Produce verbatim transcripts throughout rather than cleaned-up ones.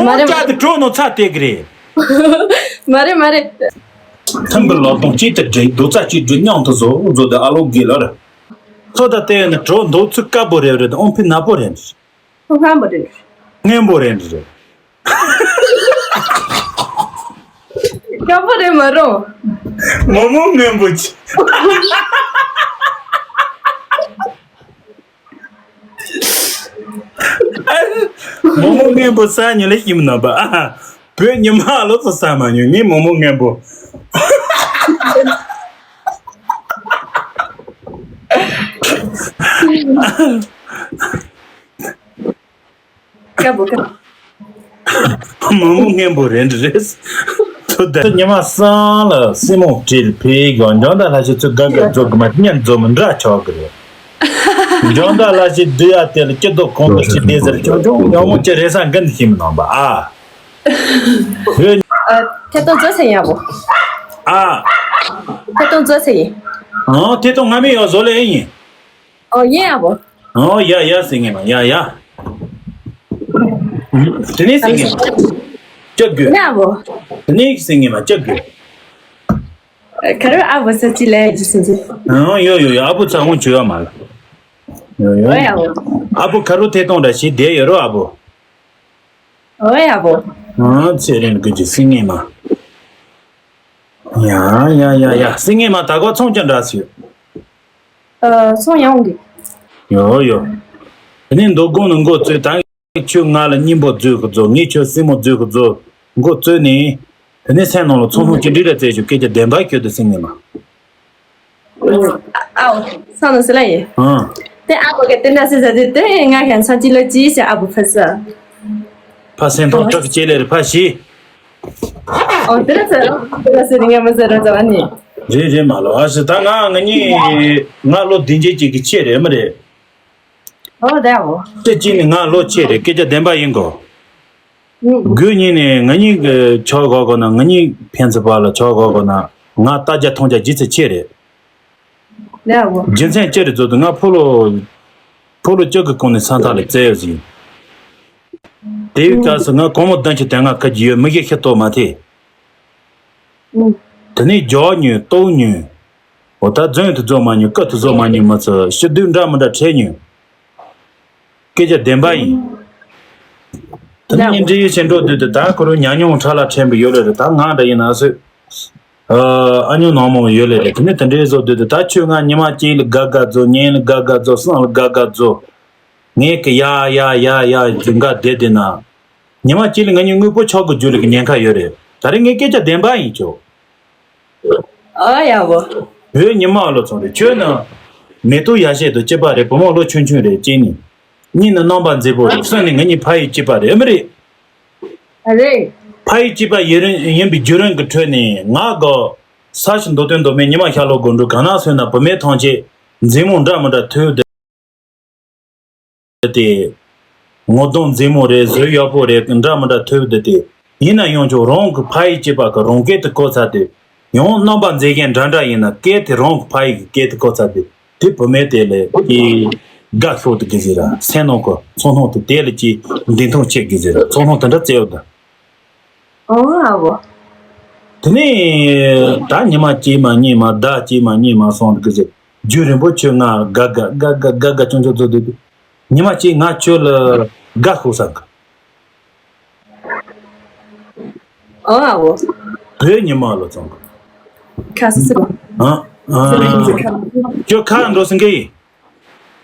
མ་རེད། ཅག་དེ་གྲོ་ནོ་ཚ་དེ་གི་རེད། མ་རེད་མ་རེད། ཐུམ་པའི་ལོ་སྟོང་གཅིག་ཏུ་འགྲིག་རྡོ་རྩ་གཅིག་སྒྲིལ་མཉམ་དུ་བཟོ་བཟོ་དེ་ཨ་ལོ་གི་ལར། ཚོ་ད་ལྟའི་ནི་གྲོ་འདོག་ཚུགས་དཀར་པོ་རེད་རེད། ཨོང་ཕི་ནག་པོ་རེད། སྔོན་པོ་རེད། སྔོན་པོ་རེད་རེད། དཀར་པོ་རེད་མ་རུང་། མོག་མོག་སྔོན་པོ་ཅི། མོག་མོག་སྔོན་པོ་ཟ་ཉིན་ལ་ཞིམ་ནམ་པ་ཨ། བོད་ཉི་མ་ལོ་ཚོ་ཟ་མ་ཉོ་ངས་མོག་མོག་སྔོན་པོ། དཀར་པོ་དཀར། མོག་མོག་སྔོན་པོ་རེད་རེད། ཚོ་ད་ཉི་མ་སང་ལ་སྲིན་མོ་བྲིས་ཕེ་གི་འཇོན་ད་ལྷ་ཞིག་ཚོ་དགའ་དགའ་རྫོགས་གི་མ་ཉན་རྫོགས་མི་འདྲ་ཆོག་གི་རེད། འཇོན་ད་ལྷ་ཞིག་བསྡུ་ཡ་དེ་ལ་སྐྱིད་སྡུག་གང་དུ་ཞིག་བསྡད་ཟེར་ཆུང་ཆུང་ཡང་མོ་ཅི་རེ་ས་འགན་ཞིག་མི་གནང་པ་ཨ། ཨ། ཐད་གཏོང་བཟོ་ཟེར་ཡག་པོ། ཨ། ཐད་གཏོང་བཟོ་ཟེར་ཡིན། ཨ། ཐད་གཏོང་ང་མི་ཡོད་བཟོ་ལེ་ཡིན། ཨོ་ཡིན་ཡག་པོ། ཨོ་ཡ་ཡ་ཟེར་ངེས་མ་ཡ་ཡ། དེ་ནས་ཟེར་ངེས་མ། ལྕགས་རྒྱུ། ཡག་པོ། དེ་ནས་ཟེར་ངེས་མ་ལྕགས་རྒྱུ། ཁ་རུ་ཨ་བོ་ས་ཅི་ལས་ཇི་སི་ཇི། ཨོ་ཡོ་ཡོ་ཡོ། ཨ་བོ་ཚ་ཧོང་བྱོས་ཡོད་མ་ལ། ཡོ་ཡོ། ཨོ་ཡག་པོ། ཨ་བོ་ཁ་རུ་ཐད་གཏོང་འདྲ་ཞིག་བསྡད་ཡོད་རོ་ཨ་བོ། ཨོ་ཡག་པོ། ཨ་ཚེ་རིང་གི་ཇི་ཟེར་ངེས་མ། ཡ་ཡ་ཡ་ཡ། ཟེར་ངེས་མ་ད་གོ་ཚོང་ཅི་འདྲ་ཟེར། ཨ། སོང་ཡོང་གི། ཡོ་ཡོ། དེ་ནས་མདོ་དགོང་ནས་འགོ་བཙུགས་ད་ཁྱོད་ང་ལ་སྙིང་པོ་བརྫུས་ཁོ་ཚོ། ངས་ཁྱོད་སྲིན་མོ་བརྫུས་ཁོ་ཚོ། འགོ་བཙུགས་ནས། དེ་ནས་སེམས་ནང་ལ་ཚོང་ལྷུང་ཅི་འདྲ་རེ་བཙལ་ཞུ་སྐད་ཆ་བདེན་པ་ཁྱོད་དུ་སྲིན་ངེས་མ། ཨའོ། སང་ནོ་སི་ལ་ཡིན། ཨང་། དེ་ཨ་བོ་གི་དེ་འདྲ་སི་ཟ་དེ་དེ་ང་གན་ཚ་ཅི་ལོ་ཅི་ཞེ་ཨ་བོ་ཕ་ས། ཕ་སེམས་ཐོག་ཁྲག་གི་ལྕེ་ལེར་ཕ་ཤི། ཨོ་དེ་ར་ཚ་རོ་དེ་ར་སི་རི་ང་མ་ཟ་ར་ཚ་བ་ནི། རེད་རེད་མ་ལོ་ཨ་ཞི་ད་ང་ང་གཉིས་ང་ལོ་བདུན་ཅན་གཅིག་གི་ཆེད་རེད་མ་རེད། ཨོ་དེ་ཨོ། སྐད་ཅིག་ནི་ང་ལོ་ཆེ་རེད་སྐད་ཆ་བདེན་པ་ཡིན་གོ། དགོས་ཉིན་ནས་ང་གཉིས་ཀྱི་ཆོག་གོ་གོ་ན་ང་གཉིས་ཕན་ཚུན་བར་ལ་ཆོག་གོ་གོ་ན་ང་ལྟ་རྒྱ་མཐོང་རྒྱ་ཇི་ཚེ་ཆེ་རེད། དེ་ཨོ། རྒྱུ་མཚན་ཅི་རེད་ཚོད་དུ་ང་ཕོ་ལོ། ཕོ་ལོ་ཅི་གི་གོང་ནས་ས་མཐའ་ལ་བཙལ་ཡོད་ཟིན། དེ་ཡི་སྐབས་སུ་ང་གོང་མོ་བདུན་ཅུ་དོན་ལྔ་ཁ་གྱི་ཡོད་མི་གི་ཤི་ཏོ་མ་ཐེ། དེ་ནས་རྒྱག་ཉོས་ལྟོགས་ཉོས། འོ་ད་རྫུན་དུ་རྫོགས་མ་ཉོས་སྐད་དུ་རྫོགས་མ་ཉོས་མི་ཚོ་ཤི་དུས་འདྲ་མི་འདྲ་ཁྲེལ་ཉོས། སྐད་ཆ་བདེན་པ་ཡིན། དེ་ནས་འདྲི་ཡུལ་ཆེན་འགྲོ་དུས་དུ་ད་ཁོ་རང་ཉམས་མྱོང་ཁྲ་ལ་ཕྲན་བུ་ཡོད་ལེ་རེད་ད་ང་འདྲ་ཡིན་ན་སུ། ཨ་ཉོ་ནང་མོ་ཡོད་ལེ་རེད་དེ་ནས་དེ་འདྲའི་བཟོ་དུས་དུ་ད་ཁྱོད་ང་ཉི་མ་གཅིག་ལ་དགའ་དགའ་བཟོ་ཉིན་ལ་དགའ་དགའ་བཟོ་སང་ལ་དགའ་དགའ་བཟོ། ངས་ཀྱི་ཡ་ཡ་ཡ་ཡ་རྒྱུན་ག་བསྡད་བསྡད་ན། ཉི་མ་གཅིག་ལ་ང་གཉིས་དངོས་པོ་ཆགས་དགོས་རྒྱུ་ལ་གི་ཉེན་ཁ་ཡོད་རེད། ད་རེས་ངའི་སྐད་ཆ་བདེན་པ་ཡིན་ཆོག་ཨ་ཡག་པོ། བོད་ཉི་མ་ལོ་ཚོང་རེད་ཁྱོད་ནི། མེ་ཏོག་ཡ་ཤེད་དུ་སྐྱིད་པ་རེད་བུ་མོ་ལོ་ཆུང་ཆུང་རེད་གཅིག་ནི། གཉིས་ནི་རྣམ་པ་མཛེས་པོ་རེད་གསུམ་ནི་ང་གཉིས་ཕ་ཡུལ་གཅིག་པ་རེད་ཨེ་མི་རེད། ཨ་རེད། ཕ་ཡུལ་གཅིག་པ་ཡུན་རིང་ཡིན་པའི་བརྒྱུད་རིམ་གྱི་ཁྲོད་ནས་ང་གི་ས་ཞིང་མདོ་སྟོན་མདོ་སྨད་ཉི་མ་ཤར་ལྷོ་སྒོ་འགྲོ་གང་ན་སོང་ན་བུད་མེད་ཐམས་ཅད་མཛེས་མོ་འདྲ་མི་འདྲ་ཐོས་བསྡད་དེ། ངོ་གདོང་མཛེས་མོ་རེད་བཟོ་ཡག་པོ་རེད་འདྲ་མི་འདྲ་ཐོས་བསྡད་དེ། ཡིན་ན་ཡང་ཆོག་རང་གི་ཕ་ཡུལ་གཅིག་པ་གི་རང་སྐད་དུ་གོ་ཚར་དུས། ཡང་རྣམ་པ་མཛེས་མཁན་འདྲ་འདྲ་ཡིན་ན་སྐད་དེ་རང་གི་ཕ་ཡུལ་གྱི་སྐད་དུ་གོ་ཚར་དུས་དེ་བུད་མེད་དེ་ལས་ཀྱི་དགའ་ཤོག་ཏུ་གི་ཟེར་ར་སེམས་ནང་གི་ཚོར་སྣང་དེ་དེ་ལས་ཀྱི་འདི་མཐོང་ཆེ་གི་ཟེར་ར་ཚོར་སྣང་དེ་འདྲ་བཙལ་ཡོད་ད། ཨོ་ཨ་བོ། དེ་ནས་ད་ཉི་མ་གཅིག་མ་གཉིས་མ་ཟླ་གཅིག་མ་གཉིས་མ་སོང་གི་ཟེར་རྒྱུན་རིང་པོ་ཁྱོད་ང་དགའ་དགའ་དགའ་དགའ་དགའ་དགའ་ཆུང་ཆུང་བཟོ་དུས་ཉི་མ་གཅིག་ང་ཁྱོད་ལ་དགའ་ཤོག་བསམ་གི། ཨོ་ཨ་བོ། བོད་ཉི་མ་ལོ་ཚང་གི། ཁ་སི་སི་རོ། ཨ། ཨ། ཁྱོད་ཁ་འགྲོ་སེང་གེ་ཡིན།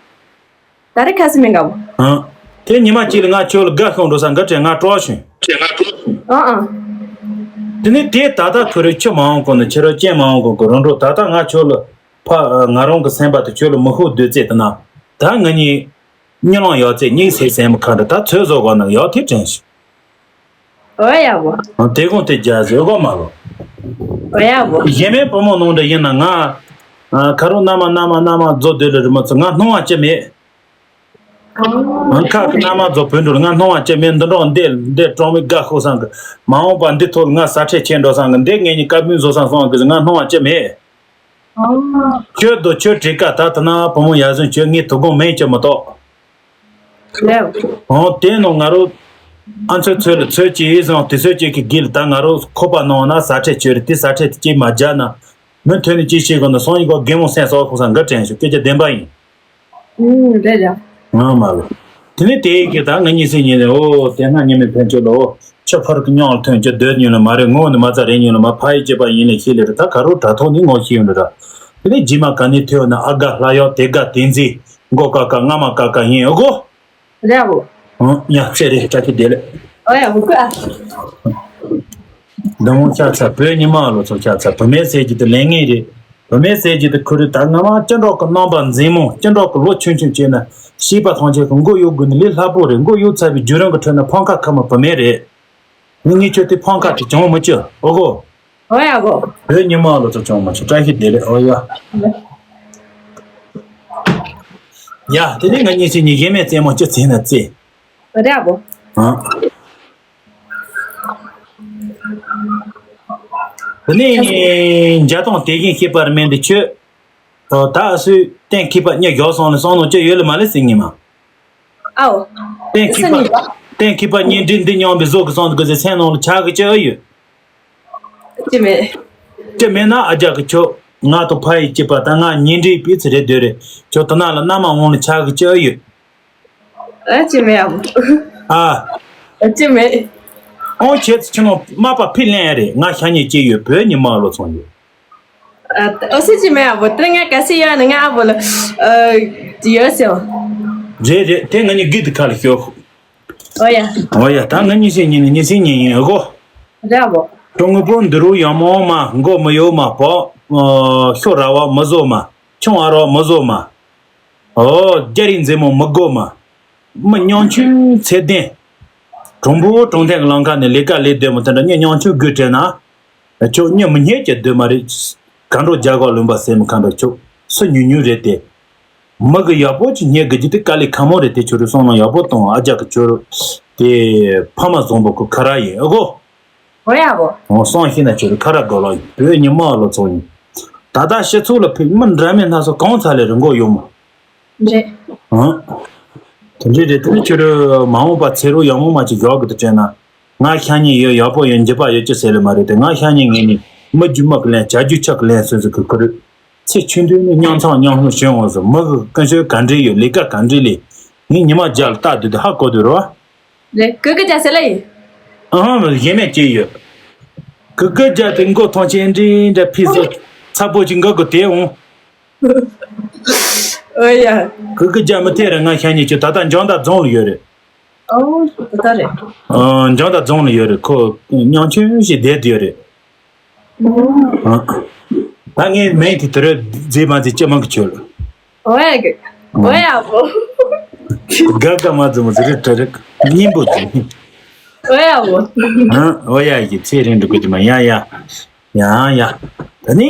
ད་རེས་ཁ་སི་མི་འགའ་བོ། ཨ། དེ་ཉི་མ་གཅིག་ལ་ང་ཁྱོད་ལ་དགའ་ཤོག་འགྲོ་ས་འགའ་བྲལ་ང་སྤྲོ་བ་བྱུང་། ཨ་ཨ། དེ་ནས་དེ་ད་ལྟ་ཁོ་རེ་ཁྱི་མ་འོང་གོང་ནས་ཁྱི་རོ་ཅན་མ་འོང་གོང་གི་རང་འགྲོ་ད་ལྟ་ང་ཁྱོད་ལ་ཕ་ང་རང་གི་སེམས་པ་དེ་ཁྱོད་ལ་མི་ཤོག་སྡོད་ཚེ་དེ་ན་ད་ང་གཉིས་གཉིད་ལམ་ཡོད་ཚེ་གཉིད་སད་སེམས་ཁ་འདྲ་ད་ཚོད་བཟོ་གོ་ན་ཡོད་དེ་དྲན་ཞིག་ཨོ་ཡ་བོ། དེ་གོང་དེ་རྒྱ་ཟེར་གོ་མ་ལོ། ཨོ་ཡ་བོ། གཞན་མའི་བུ་མོ་ནང་འདྲ་ཡིན་ན་ང་། ཁ་རོག་མནའ་མ་མནའ་མ་མནའ་མ་རྫོགས་སྡོད་ལ་རི་མོ་ཚོ་ང་སྣང་བ་ཅི་མེད། ང་ཁ་གི་མནའ་མ་རྫོགས་བོད་འགྲོ་ལ་ང་སྣང་བ་ཅི་མེད་འདི་འགྲོ་འདི་འདི་གྲོང་མི་དགའ་ཤོག་སང་གི་མ་འོངས་པ་འདི་ཐོག་ལ་ང་ས་ཁྲལ་ཆེ་འགྲོ་སང་གི་འདི་ངེད་གཉིས་བཀའ་མོལ་བཟོ་སང་སོང་གི་ང་སྣང་བ་ཅི་མེད། ཁྱོད་དོ་ཁྱོད་བྲིས་ཀ་ད་ཐ་ན་བུ་མོ་ཡ་ཟུན་ཁྱོད་ངའི་དོ་དགོང་མེད་ཀྱི་མི་གཏོགས། ལེའུ། ཨོ་དེ་ནང་ང་རོ། ཨ་ཚོད་ཚོད་ལ་ཚོད་ཅིག་བཟང་དེ་ཚོད་ཅིག་གི་དགེ་ལ་ད་ང་རོ་ཁོ་པ་ནང་ན་ཟ་ཁྲེ་ཆོད་རེད། དེ་ཟ་ཁྲེ་དེ་ཅིག་མ་རྒྱག་ན་མུ་མཐུད་ནས་ཅིག་བྱེད་དགོས་ན་སང་ཉིན་གོ་རྒན་མོ་སེམས་གསོ་ཁོ་ས་འགའ་དྲན་ཞུ་སྐད་ཆ་བདེན་པ་ཡིན། ཨུམ་རེད་རེད། ང་མ་རེད། དེ་ནས་དེ་གི་ད་ང་གཉིས་སེ་ཉིན་ནས་ཨོ་དེ་སྔ་ཉི་མའི་ཕན་ཆོད་ལོ། ཆུ་ཕར་གི་མྱོང་ལ་ཐོན་ཅི་སྡོད་ཉུལ་ལ་མ་རེད། ངོ་ནི་མ་ཚ་རེད་ཉུལ་ལ་མ་ཕ་ཡི་སྐྱེས་པ་ཡིན་ལ་ཤེས་ལེ་རེད། ད་ག་རོ་དྲ་ཐོག་ནི་ངོ་ཤེས་ཡོད་ལ་ར། དེ་ནས་རྗེས་མ་ག་ནས་ཐོས་ན་ཨ་དགའ་ལྷ་ཡག་དེ་དགའ་དེ་མཛེས་མགོ་ཀ་ཀ་རྔ་མ་ཀ་ཀ་ཡིན་ཨོ་གོ། རེད་བོ། ཨང་ཡ་ཚེ་རེད་བཀྲ་ཤིས་བདེ་ལེགས། ཨོ་ཡ་བུ་ཀ། འདི་མོ་ཆགས་ཚར། བོད་ཉི་མ་ལོ་ཚོ་ཆགས་ཚར། བུད་མེད་ཟེར་གྱི་དེ་ལས་ངན་རེད། བུད་མེད་ཟེར་གྱི་དེ་ཁུ་རེད། ད་ང་མ་ཅི་འདྲ་གི་རྣམ་པ་མཛེས་མོ་ཅི་འདྲ་གི་ལོ་ཆུང་ཆུང་བྱས་ན་ཤེས་པ་ཐམས་ཅད་གི་མགོ་གཡོག་དགོས་ནི་ལས་སླ་པོ་རེད། མགོ་གཡོག་ཚར་བའི་བརྒྱུད་རིམ་གི་ཁྲོད་ན་ཕམ་ཁ་ཁ་མ་བུད་མེད་རེད། ངས་ངས་ཁྱོད་དེ་ཕམ་ཁ་དེ་བྱུང་མི་བཅུག་ཨོ་གོ། ཨོ་ཡ་གོ། བོད་ཉི་མ་ལོ་ཚོ་བྱུང་མ་བྱུང་བཀྲ་ཤིས་བདེ་ལེགས་ཨོ་ཡ། ཡ་དེ་ནས་ང་གཉིས་ཆེ་གཉིས་གཞན་མེད་རྩེད་མོ་ཅི་ཚེ་ན་རྩེ། ཨོ་ཡ་གོ། ཨ། དེ་ནས་འཇའ་དང་དེ་བཞིན་ཤེས་པར་མེད་འདི་ཁྱོད། ད་ཨ་སུའི་གཏན་འཁེལ་པ་གཉིས་བཞག་སོང་ལ་སོང་ནོ་ཅི་ཡོད་ལ་མ་ལས་ཟིན་ངེས་མ། ཨའོ། གཏན་འཁེལ་པ། སུ་ནི། གཏན་འཁེལ་པ་གཉིས་འདྲེས་འདི་མཉམ་པའི་བཟོ་གི་སོང་དགོས་ཟེར་སེམས་ནང་ལ་ཆགས་གི་ཅི་ཨེ་ཡོད། ཅི་མེད། ཅི་མེད་ན་ཨ་རྒྱ་གི་ཁྱོད་ང་དང་ཕ་ཡི་སྐྱིད་པ་ད་ང་གཉིས་འདྲེས་པའི་ཚེ་རེད་འདོད་རེད། ཁྱོད་དེ་ན་ལ་མནའ་མ་འོང་ལ་ཆགས་གི་ཅི་ཨེ་ཡོད། ཨ་ཅི་མེད་ཨ་བོ། ཨ། ཨ་ཅི་མེད། ཨོ་ཁྱེད་ཚོ་ཁྱེད་ནང་མ་པ་ཕི་ལན་རེད། ང་ཤ་ཉེ་སྐྱེས་ཡོད་བོད་ཉི་མ་ལོ་ཚོང་ཡོད། ཨ་ཨོ་སི་ཅི་མེད་ཨ་བོ། དེ་ང་ག་སི་ཡོད་ནི་ང་ཨ་བོ་ལ་ཨ་ཡོད་སེ་བ། རེད་རེད། དེ་ང་གཉིས་གི་དི་ཁ་ལ་ཤོག་ཨོ་ཡ། ཨོ་ཡ། ད་ང་གཉིས་སེ་ཉིན་ནི་གཉིས་སེ་ཉིན་ཡིན་ཨ་གོ། རེད་ཨ་བོ། ཀྲུང་གོ་པོ་འདི་རུ་ཡང་མོ་མ་མགོ་མི་ཡོ་མ་པོ། ཤོ་ར་བ་མི་བཟོ་མ། ཆུང་ཨ་རོ་མི་བཟོ་མ། ཨོ་རྒྱ་རིགས་མཛེས་མོ་མི་དགོ་མ། མི་ཉང་ཆུང་ཚེ་བརྟན། གྲོང་པོ་གྲོང་ཐེངས་ལང་ཁ་ནས་ལས་ཀ་ལས་སྡོད་མོ་དེ་འདྲ་གཉིས་ཉང་ཆུང་དགོས་དྲན་ན། ཁྱོད་གཉིས་མི་ཉེས་ཀྱི་སྡོད་མ་རེད། ག་འགྲོ་རྒྱ་གར་ལུང་པ་ཟེར་མི་ག་འགྲོ་ཁྱོད་སུ་ཉུང་ཉུང་རེད་དེ། མི་གི་ཡག་པོ་ཅིག་ཉེས་དགོས་རྒྱུ་དེ་དཀའ་ལས་ཁག་མོ་རེད་དེ། ཁྱོད་རུ་སོང་ན་ཡག་པོ་གཏོང་ཨ་རྒྱ་གི་ཁྱོད་རུ་དེ་ཕ་མ་བཟང་པོ་ཁོ་ཁ་ར་ཡིན་ཨ་གོ། ཨོ་ཡ་བོ། ཨོ་སང་ཤི་ན་ཁྱོད་ཁ་ར་དགོས་ལ་བོད་ཉི་མ་ལོ་ཚོ་ཡིན། ད་ལྟ་སྤྱི་ཚོགས་ལ་ཕུད་མི་འདྲ་མིན་སྣ་ཚོགས་གང་ཚ་ལས་རི་མགོ་ཡོང་མོ། རེད། ཨང་། དེ་འདྲའི་རེད་དེ་ནི་ཁྱོད་ར་མ་འོངས་པ་ཚེ་རོགས་ཡག་མོ་མ་ཅིག་ཡོག་གི་དུ་དྲན་ན། ང་ཤ་ཉེ་ཡོད་ཡག་པོ་ཡོད་འཇིབ་པ་ཡོད་ཅི་ཟེར་ལེ་མ་རེད་དེ། ང་ཤ་ཉེ་ངེས་ནི་མི་རྒྱུ་མ་གི་ལན་བྱ་རྒྱུ་ཆག་གི་ལན་སོན་ཟིག་གི་ཁུ་རུ། ཚེ་ཆུང་དུས་ནི་མཉམ་ཚང་མཉམ་ལྷོད་བྱོན་འོང་ཟིག་མི་གི་ཀུན་སྤྱོད་ག་འདྲའི་ཡོད་ལས་ཀ་ག་འདྲའི་ལས། ངས་ཉི་མ་རྒྱ་ལ་ལྟ་དུས་དེ་ཧ་གོ་དུས་རོ། རེད་ཀུ་ཀུ་རྒྱ་ཟེར་ལེ་ཡིན། ཨང་གཞན་མེད་ཅི་ཡོད། ཀུ་ཀུ་རྒྱ་དེ་མགོ་ཐང་ཆེན་འདྲི་འདྲ་ཕི་སི་ཚ་པོ་ཅིག་འགག་གི་དེ་འོང་། ཨོ་ཡ། ཀུ་ཀུ་རྒྱ་མི་ཐེ་རེ་ང་ཤ་ཉེ་ཁྱོད་ད་ལྟ་འཇང་ད་རྫོང་ལ་ཡོད་རེད། ཨོ་ད་ད་རེད། ཨ་འཇང་ད་རྫོང་ལ་ཡོད་རེད། ཁོ་ཉང་ཆུང་ཞིག་བསྡད་ཡོད་རེད། ཨ། ད་ངའི་མིང་དེ་དེ་རེད་མཛེས་མ་མཛེས་ཅི་མང་གི་ཆོད། ཨོ་ཡ་གི། ཨོ་ཡ་བོ། དགའ་དགའ་མ་རྫུ་མ་རྫུ་རེད་དྲ་རེད་སྙིང་པོ་རྫུ། ཨོ་ཡ་བོ། ཨ་ཨོ་ཡ་གི་ཚེ་རིང་འགྲོ་གི་ཅི་མ་ཡ་ཡ། ཡ་ཡ། ད་ནི་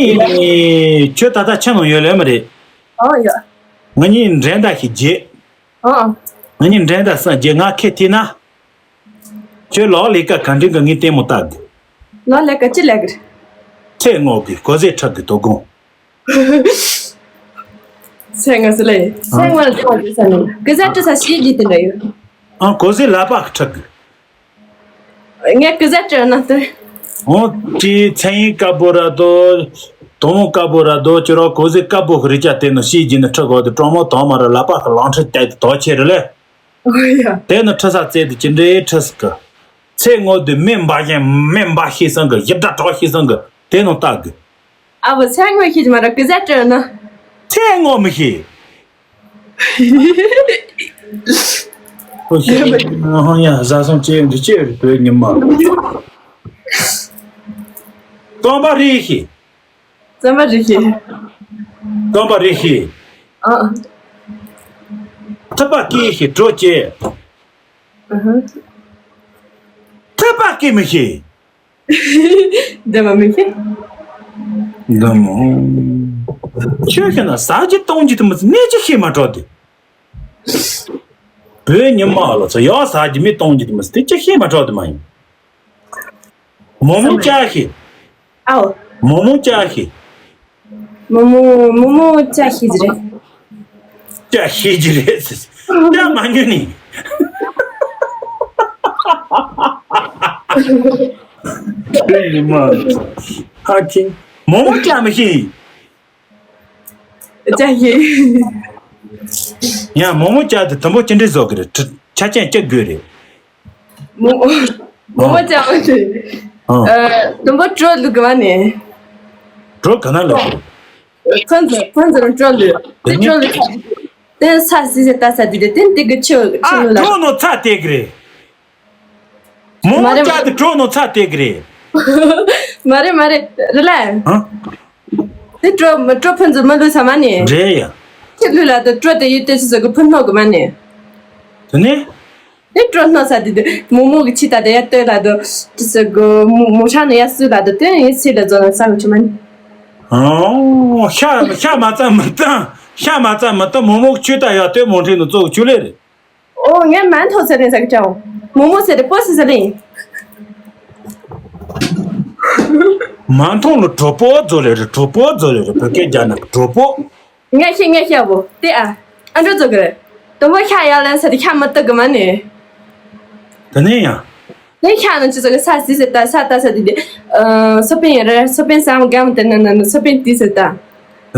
ཁྱོད་ད་ལྟ་ཆ་ནང་ཡོད་ལེ་མ་རེད། ཨོ་ཡ། ང་གཉིས་འགྲན་ཟླ་ཞིག་བརྗེད། ཨོ། ང་གཉིས་འགྲན་ཟླ་སང་བརྗེད་ང་ཁེ་ཐི་ན། ཁྱོད་ལོག་ལས་ཀ་ག་འདྲ་གི་ངས་ལྟད་མོ་ལྟ་གི། ལོག་ལས་ཀ་ཅི་ལས་གི། ཚེ་སྔོག་གི་གོ་ཟེ་ཁྲག་གི་དོ་དགོང་། ཚེ་སྔོག་ཟེར་ལས་ཚེ་སྔོག་ལ་ལྟད་མོ་ལྟ་ས་ནི་གི་ཟ་བྲི་ས་ཤེས་ཀྱི་དེ་འདྲ་ཡོད། ཨང་གོ་ཟེ་ལ་པག་ཁྲག་གི། ངས་གི་ཟ་བྲི་ན་ལྟོས། ཨོ་དེ་ཚན་ཡིན་དཀར་པོ་ར་དོ། དོང་དཀར་པོ་ར་དོ་ཁྱོད་རང་གོ་ཟེ་དཀར་པོ་གི་རི་ཅག་དེ་ནི་ཤེས་ཀྱི་ནི་ཁྲག་གོ་དེ་གྲོག་མོ་དང་མ་ར་ལ་པག་གི་ལང་ཁྲི་བཏད་དེ་དོ་ཆེ་རེད་ལེ། ཨོ་ཡ། དེ་ནི་ཁྲི་ས་བཙལ་དུ་ཅི་འདྲའི་ཁྲི་ས་གི། ཚེ་སྔོག་དུས་མེ་འབར་བཞིན་མེ་འབར་ཤེས་སང་གི་ཡིབ་སྒྲ་གྲོགས་ཤེས་སང་གི་དེ་ནང་ལྟ་གི། ཨ་བོ་ཚེ་སྔོག་ཤེས་ཀྱི་མ་ར་གི་ཟ་བྲི་ན། ཚེ་སྔོག་མི་ཤེས། ཨོ་ཤེས། ཧང་ཡ་བཟའ་སོང་ཅེས་འདི་ཅེས་རེད་བོད་ཉི་མ། སྟོན་པ་རེ་ཤེས། བཙན་པ་རེ་ཤེས། སྟོན་པ་རེ་ཤེས། ཨ། ཐུབ་པ་སྐད་ཤེས་གྲོགས་ཅེས། ཨ་ཧ། ཐུབ་པ་སྐད་མི་ཤེས། འདི་མ་མི་ཤེས། འདི་མོ། ཁྱོད་ཤེས་ན་ཟ་རྒྱུ་གཏོང་རྒྱུ་དེ་མི་ཚེ་གནས་ཀྱི་ཤེས་མ་གྲོགས་དེ། བོད་ཉི་མ་ལ་ཚོ་ཡག་ཟ་རྒྱུ་མི་གཏོང་རྒྱུ་དེ་མི་ཚེ་དེ་ཅི་ཤེས་མ་གྲོགས་དེ་མ་ཡིན། མོ་མོ་ཅག་ཤེས། ཨའོ། མོ་མོ་ཅག་ཤེས། མོ་མོ་མོ་མོ་ཅག་ཤེས་ཀྱི་རེད། ཅག་ཤེས་ཀྱི་རེད་ཟེར། ཅག་མ་ཉོས་ནི། དེ་ཡིན་མ། ཧ་ཅིང་། མོག་མོག་བཅའ་མི་ཤེས། བཅའ་ཤེས། ཡང་མོག་མོག་བཅའ་དེ་དུམ་བུ་ཅི་འདྲས་བཟོ་གི་རེད། ཆ་རྐྱེན་ཅི་དགོས་རེད། མོག་མོག་བཅའ་མ་དེ། ཨ། ཨ། དུམ་བུ་དྲུག་བླུགས་གི་མ་ནི། དྲུག་ག་ན་ལ། ཕན་ཚུན་ཕན་ཚུན་དྲུག་བླུགས། དེ་དྲུག་བླུགས་ཚར། དེ་ས་སི་སི་ཏ་ས་དེ་དེ་དེ་གི་ཆུ་ཆུ་ཨ། ལ། དྲུག་ནོ་ཚ་དེ་གི་རེད། མོག་མོག་མ་རེད། བཅའ་དེ་དྲུག་ནོ་ཚ་དེ་གི་རེད། མ་རེད་མ་རེད་རེད་ལ། ཨ། དེ་དྲུག་མི་དྲུག་ཕན་ཚུན་མ་བླུགས་ས་མ་ནི། རེད་ཡ། ཁྱི་བླུགས་ལ་དུ་དྲུག་དེ་ཡུལ་དེ་ཆུ་ཟ་གི་ཕུ་སྣོ་གི་མ་ནི། དེ་ནས། དེ་དྲུག་སྣོ་ས་དེ་དེ་མོག་མོག་གི་ཆི་ད་དེ་ཡ་ལྟོས་ལ་དུ་དུ་ཟ་གི་མོག་མོག་ཧྲ་ནི་ཡ་སུ་ལ་དུ་དེ་ཡིན་སི་ལ་རྫོ་ན་ས་གི་ཆུ་མ་ནི། ཨོ། ཤ་ཤ་མ་ཚ་མི་བཏང་། ཤ་མ་ཚ་མི་བཏང་། མོག་མོག་ཆུ་ད་ཡ་ལྟོས། མོག་ཁྲིན་ནི་གཙོ་བོ་ཆུ་ལེ་རེད། ཨོ། ངས་མན་ཐོ་ཟེར་ནས་ཟ་གི་ཅའོ། མོག་མོག་ཟེར་ཏེ་པོ་སི་ཟེར་ལེ་ཡིན། མན་ཐོ་ལ་གྲོ་པོ་ཟེར་ལེ་རེད། གྲོ་པོ་ཟེར་ལེ་རེད། བོད་སྐད་རྒྱག་ན་གྲོ་པོ། ངས་ཤེས་ངས་ཤེས་བོ་དེ་ཨ། ཨ་འགྲོ་ཟེར་གི་རེད། དུམ་བུ་ཤ་ཡར་ལེན་ཟེར་ཏེ་ཤ་མི་བཏབ་གི་མ་ནི། དེ་ནས་ཡང་། ངས་ཤ་ནི་ཅི་ཟེར་གི་ས་སི་ཟེར་ད་ས་ད་ས་དེ་དེ། ཨ། སོ་པན་ཡིན་རེད། སོ་པན་སང་གམ་དེ་ན་ན་ན་སོ་པན་དེ་ཟེར་ད།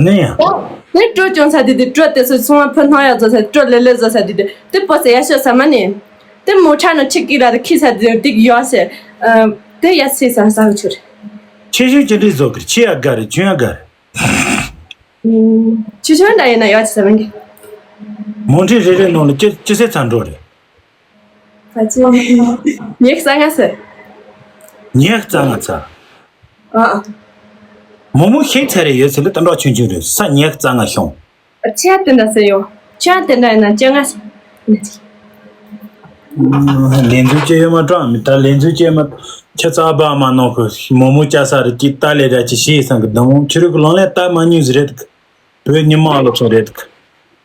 ནི་ཡང་། ནི་དྲོ་ཅུང་ཚ་དེ་དེ་དྲོ་དེ་སོ་ཚོང་བ་ཕུ་སྣང་ཡག་བཟོ་ས་དྲོ་ལེ་ལེ་བཟོ་ས་དེ་དེ་དེ་པོ་སེ་ཡ་ཤོ་ས་མ་ནི། དེ་མོ་ཁྲ་ནི་ཆི་ཀི་ལ་དེ་ཁི་ས་དེ་དེ་ཡོ་སེ། ཨ། དེ་ཡ་སེ་ས་ས་གི་ཆུ་རེད། ཆེ་ཆུང་ཅི་འདྲའི་བཟོ་གི་རེད། ཆེ་ཡ་དགའ་རེད། ཆུང་ཡ་དགའ་རེད། ཆུ་ཆུང་འདྲ་ཡིན་ན་ཡོ་ཆི་ས་མ་གི། མོ་ཁྲི་རེ་རེ་ནང་ལ་ཅི་ཅི་སེ་ཚ་འགྲོ་རེད། ཨ་ཅེ། ཉི་ཤུ་རྩ་ལྔ་ཟེར། ཉི་ཤུ་རྩ་ལྔ་ཚ། ཨ། མོག་མོག་ཤིང་ཚ་རེ་ཡོད་ཚད་ལ་སྟོན་གྲོགས་ཆུང་ཆུང་རེད། ས་ཉི་ཤུ་རྩ་ལྔ་ཤོང་། ཨ་ཆེ་ཡ་དེ་འདྲ་ཟེར་ཡོང་། ཆེ་ཡ་དེ་འདྲ་ཡིན་ན་བཅོ་ལྔ་ཟེར། ལས་འཛུལ་བྱེད་ཡོད་མ་དྲང་མི་ད་ལས་འཛུལ་བྱེད་མ། ཁྱེད་ཚ་བ་མ་ནོར་གི་མོག་མོག་བཅའ་ས་རེད་ཀྱི་ད་ལས་ར་ཅི་ཤེས་སང་གི་དང་ཆུ་རུ་གི་ལོང་ལས་ད་མ་ཉུང་ཟི་རེད་གི། བོད་ཉི་མ་ལོ་ཚོ་རེད།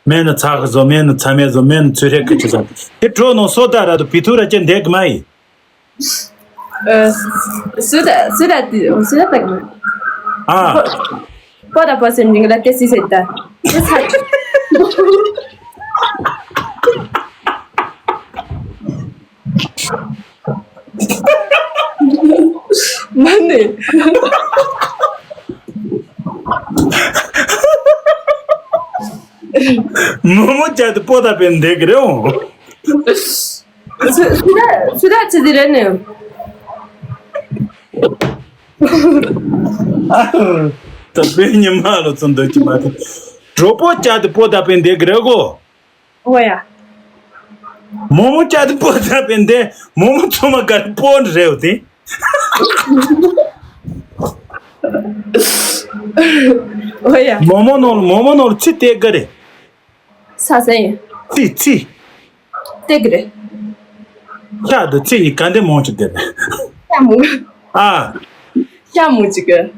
མེད་ན་ཚ་གི་བཟོ། མེད་ན་ཚ་མེད་བཟོ། མེད་ན་ཚུལ་རེད་གི་ཆི་ཟ། དེ་གྲོ་ནོ་སོ་ད་ར་དུ་བི་ཐུ་ར་ཅན་འདེགས་མ་ཡི། ཨ། སུ་ད་སུ་ད་དེ་སུ་ད་ད་གི། ཨ། པོ་ད་པོ་སེམས་ཉིང་ལ་ཏེ་སི་སེ་ད། ཏེ་ཚ། མ་ནི། མོག་མོག་བཅའ་དེ་པོ་ད་པེ་འདེགས་གི་རེད་འོང་། སུ་སུ་ད་སུ་ད་ཚེ་འདི་རེད་ནི། ད་བོད་ཉི་མ་ལོ་ཚོ་འདོད་ཀྱི་མ་དེ། གྲོ་པོ་བཅའ་དེ་པོ་ད་པེ་འདེགས་གི་རེད་གོ། ཨོ་ཡ། མོག་མོག་བཅའ་དེ་པོ་ད་པེ་འདེགས། མོག་མོག་ཚོ་མ་ག་རེ་པོ་རེད་འོ་དེ། ཨོ་ཡ། མོག་མོག་ནོར་མོག་མོག་ནོར་ཚི་དེ་ག་རེ། ས་སེ། ཚི་ཚི། སྟེ་གི་རེད། ཤ་དང་ཚི་ཡི་ག་འདི་མོང་ཅིག་དེ་རེད། ཤ་མོང་། ཨ། ཤ་མོང་ཅིག་གི།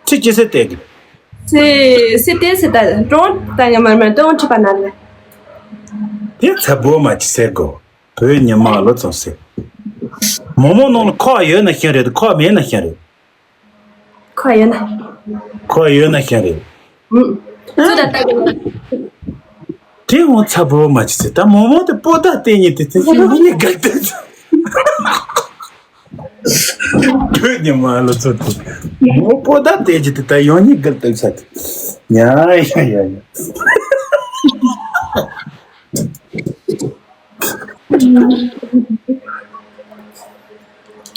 ཚི་ཅི་སེ་སྟེ་གི། སེ་སེ་སྟེ་སེ་ད་ཀྲོང་ད་ཉ་མར་མར་ཏོང་ཁྲི་པ་ན་རེད། དེ་ཚ་བོ་མ་ཅི་སེ་གོ། བོད་ཉི་མ་ལོ་ཚོ་སེ། མོག་མོག་ནང་ལ་ཁོག་ཡོད་ན་ཤིང་རེད། ཁོག་མེད་ན་ཤིང་རེད། ཁོ་ཡོད་ན། ཁོ་ཡོད་ན་ཤེས་རེད། ཨུ། སུ་ད་ལྟ་གི། དེ་འོང་ཚ་བོ་མ་ཅི་ཟེར་ད་མོག་མོག་དེ་པོ་ད་བལྟས་ཉིད་དེ་ཚེ་ཤིང་ནི་ག་ལྟ་ཚ། བོད་ཉི་མ་ལོ་ཚོ་དེ། མོག་པོ་ད་བལྟས་ཀྱི་དེ་ད་ཡོང་ཉིད་ག་ལྟ་ཚ་དེ། ཡ་ཡ་ཡ་ཡ།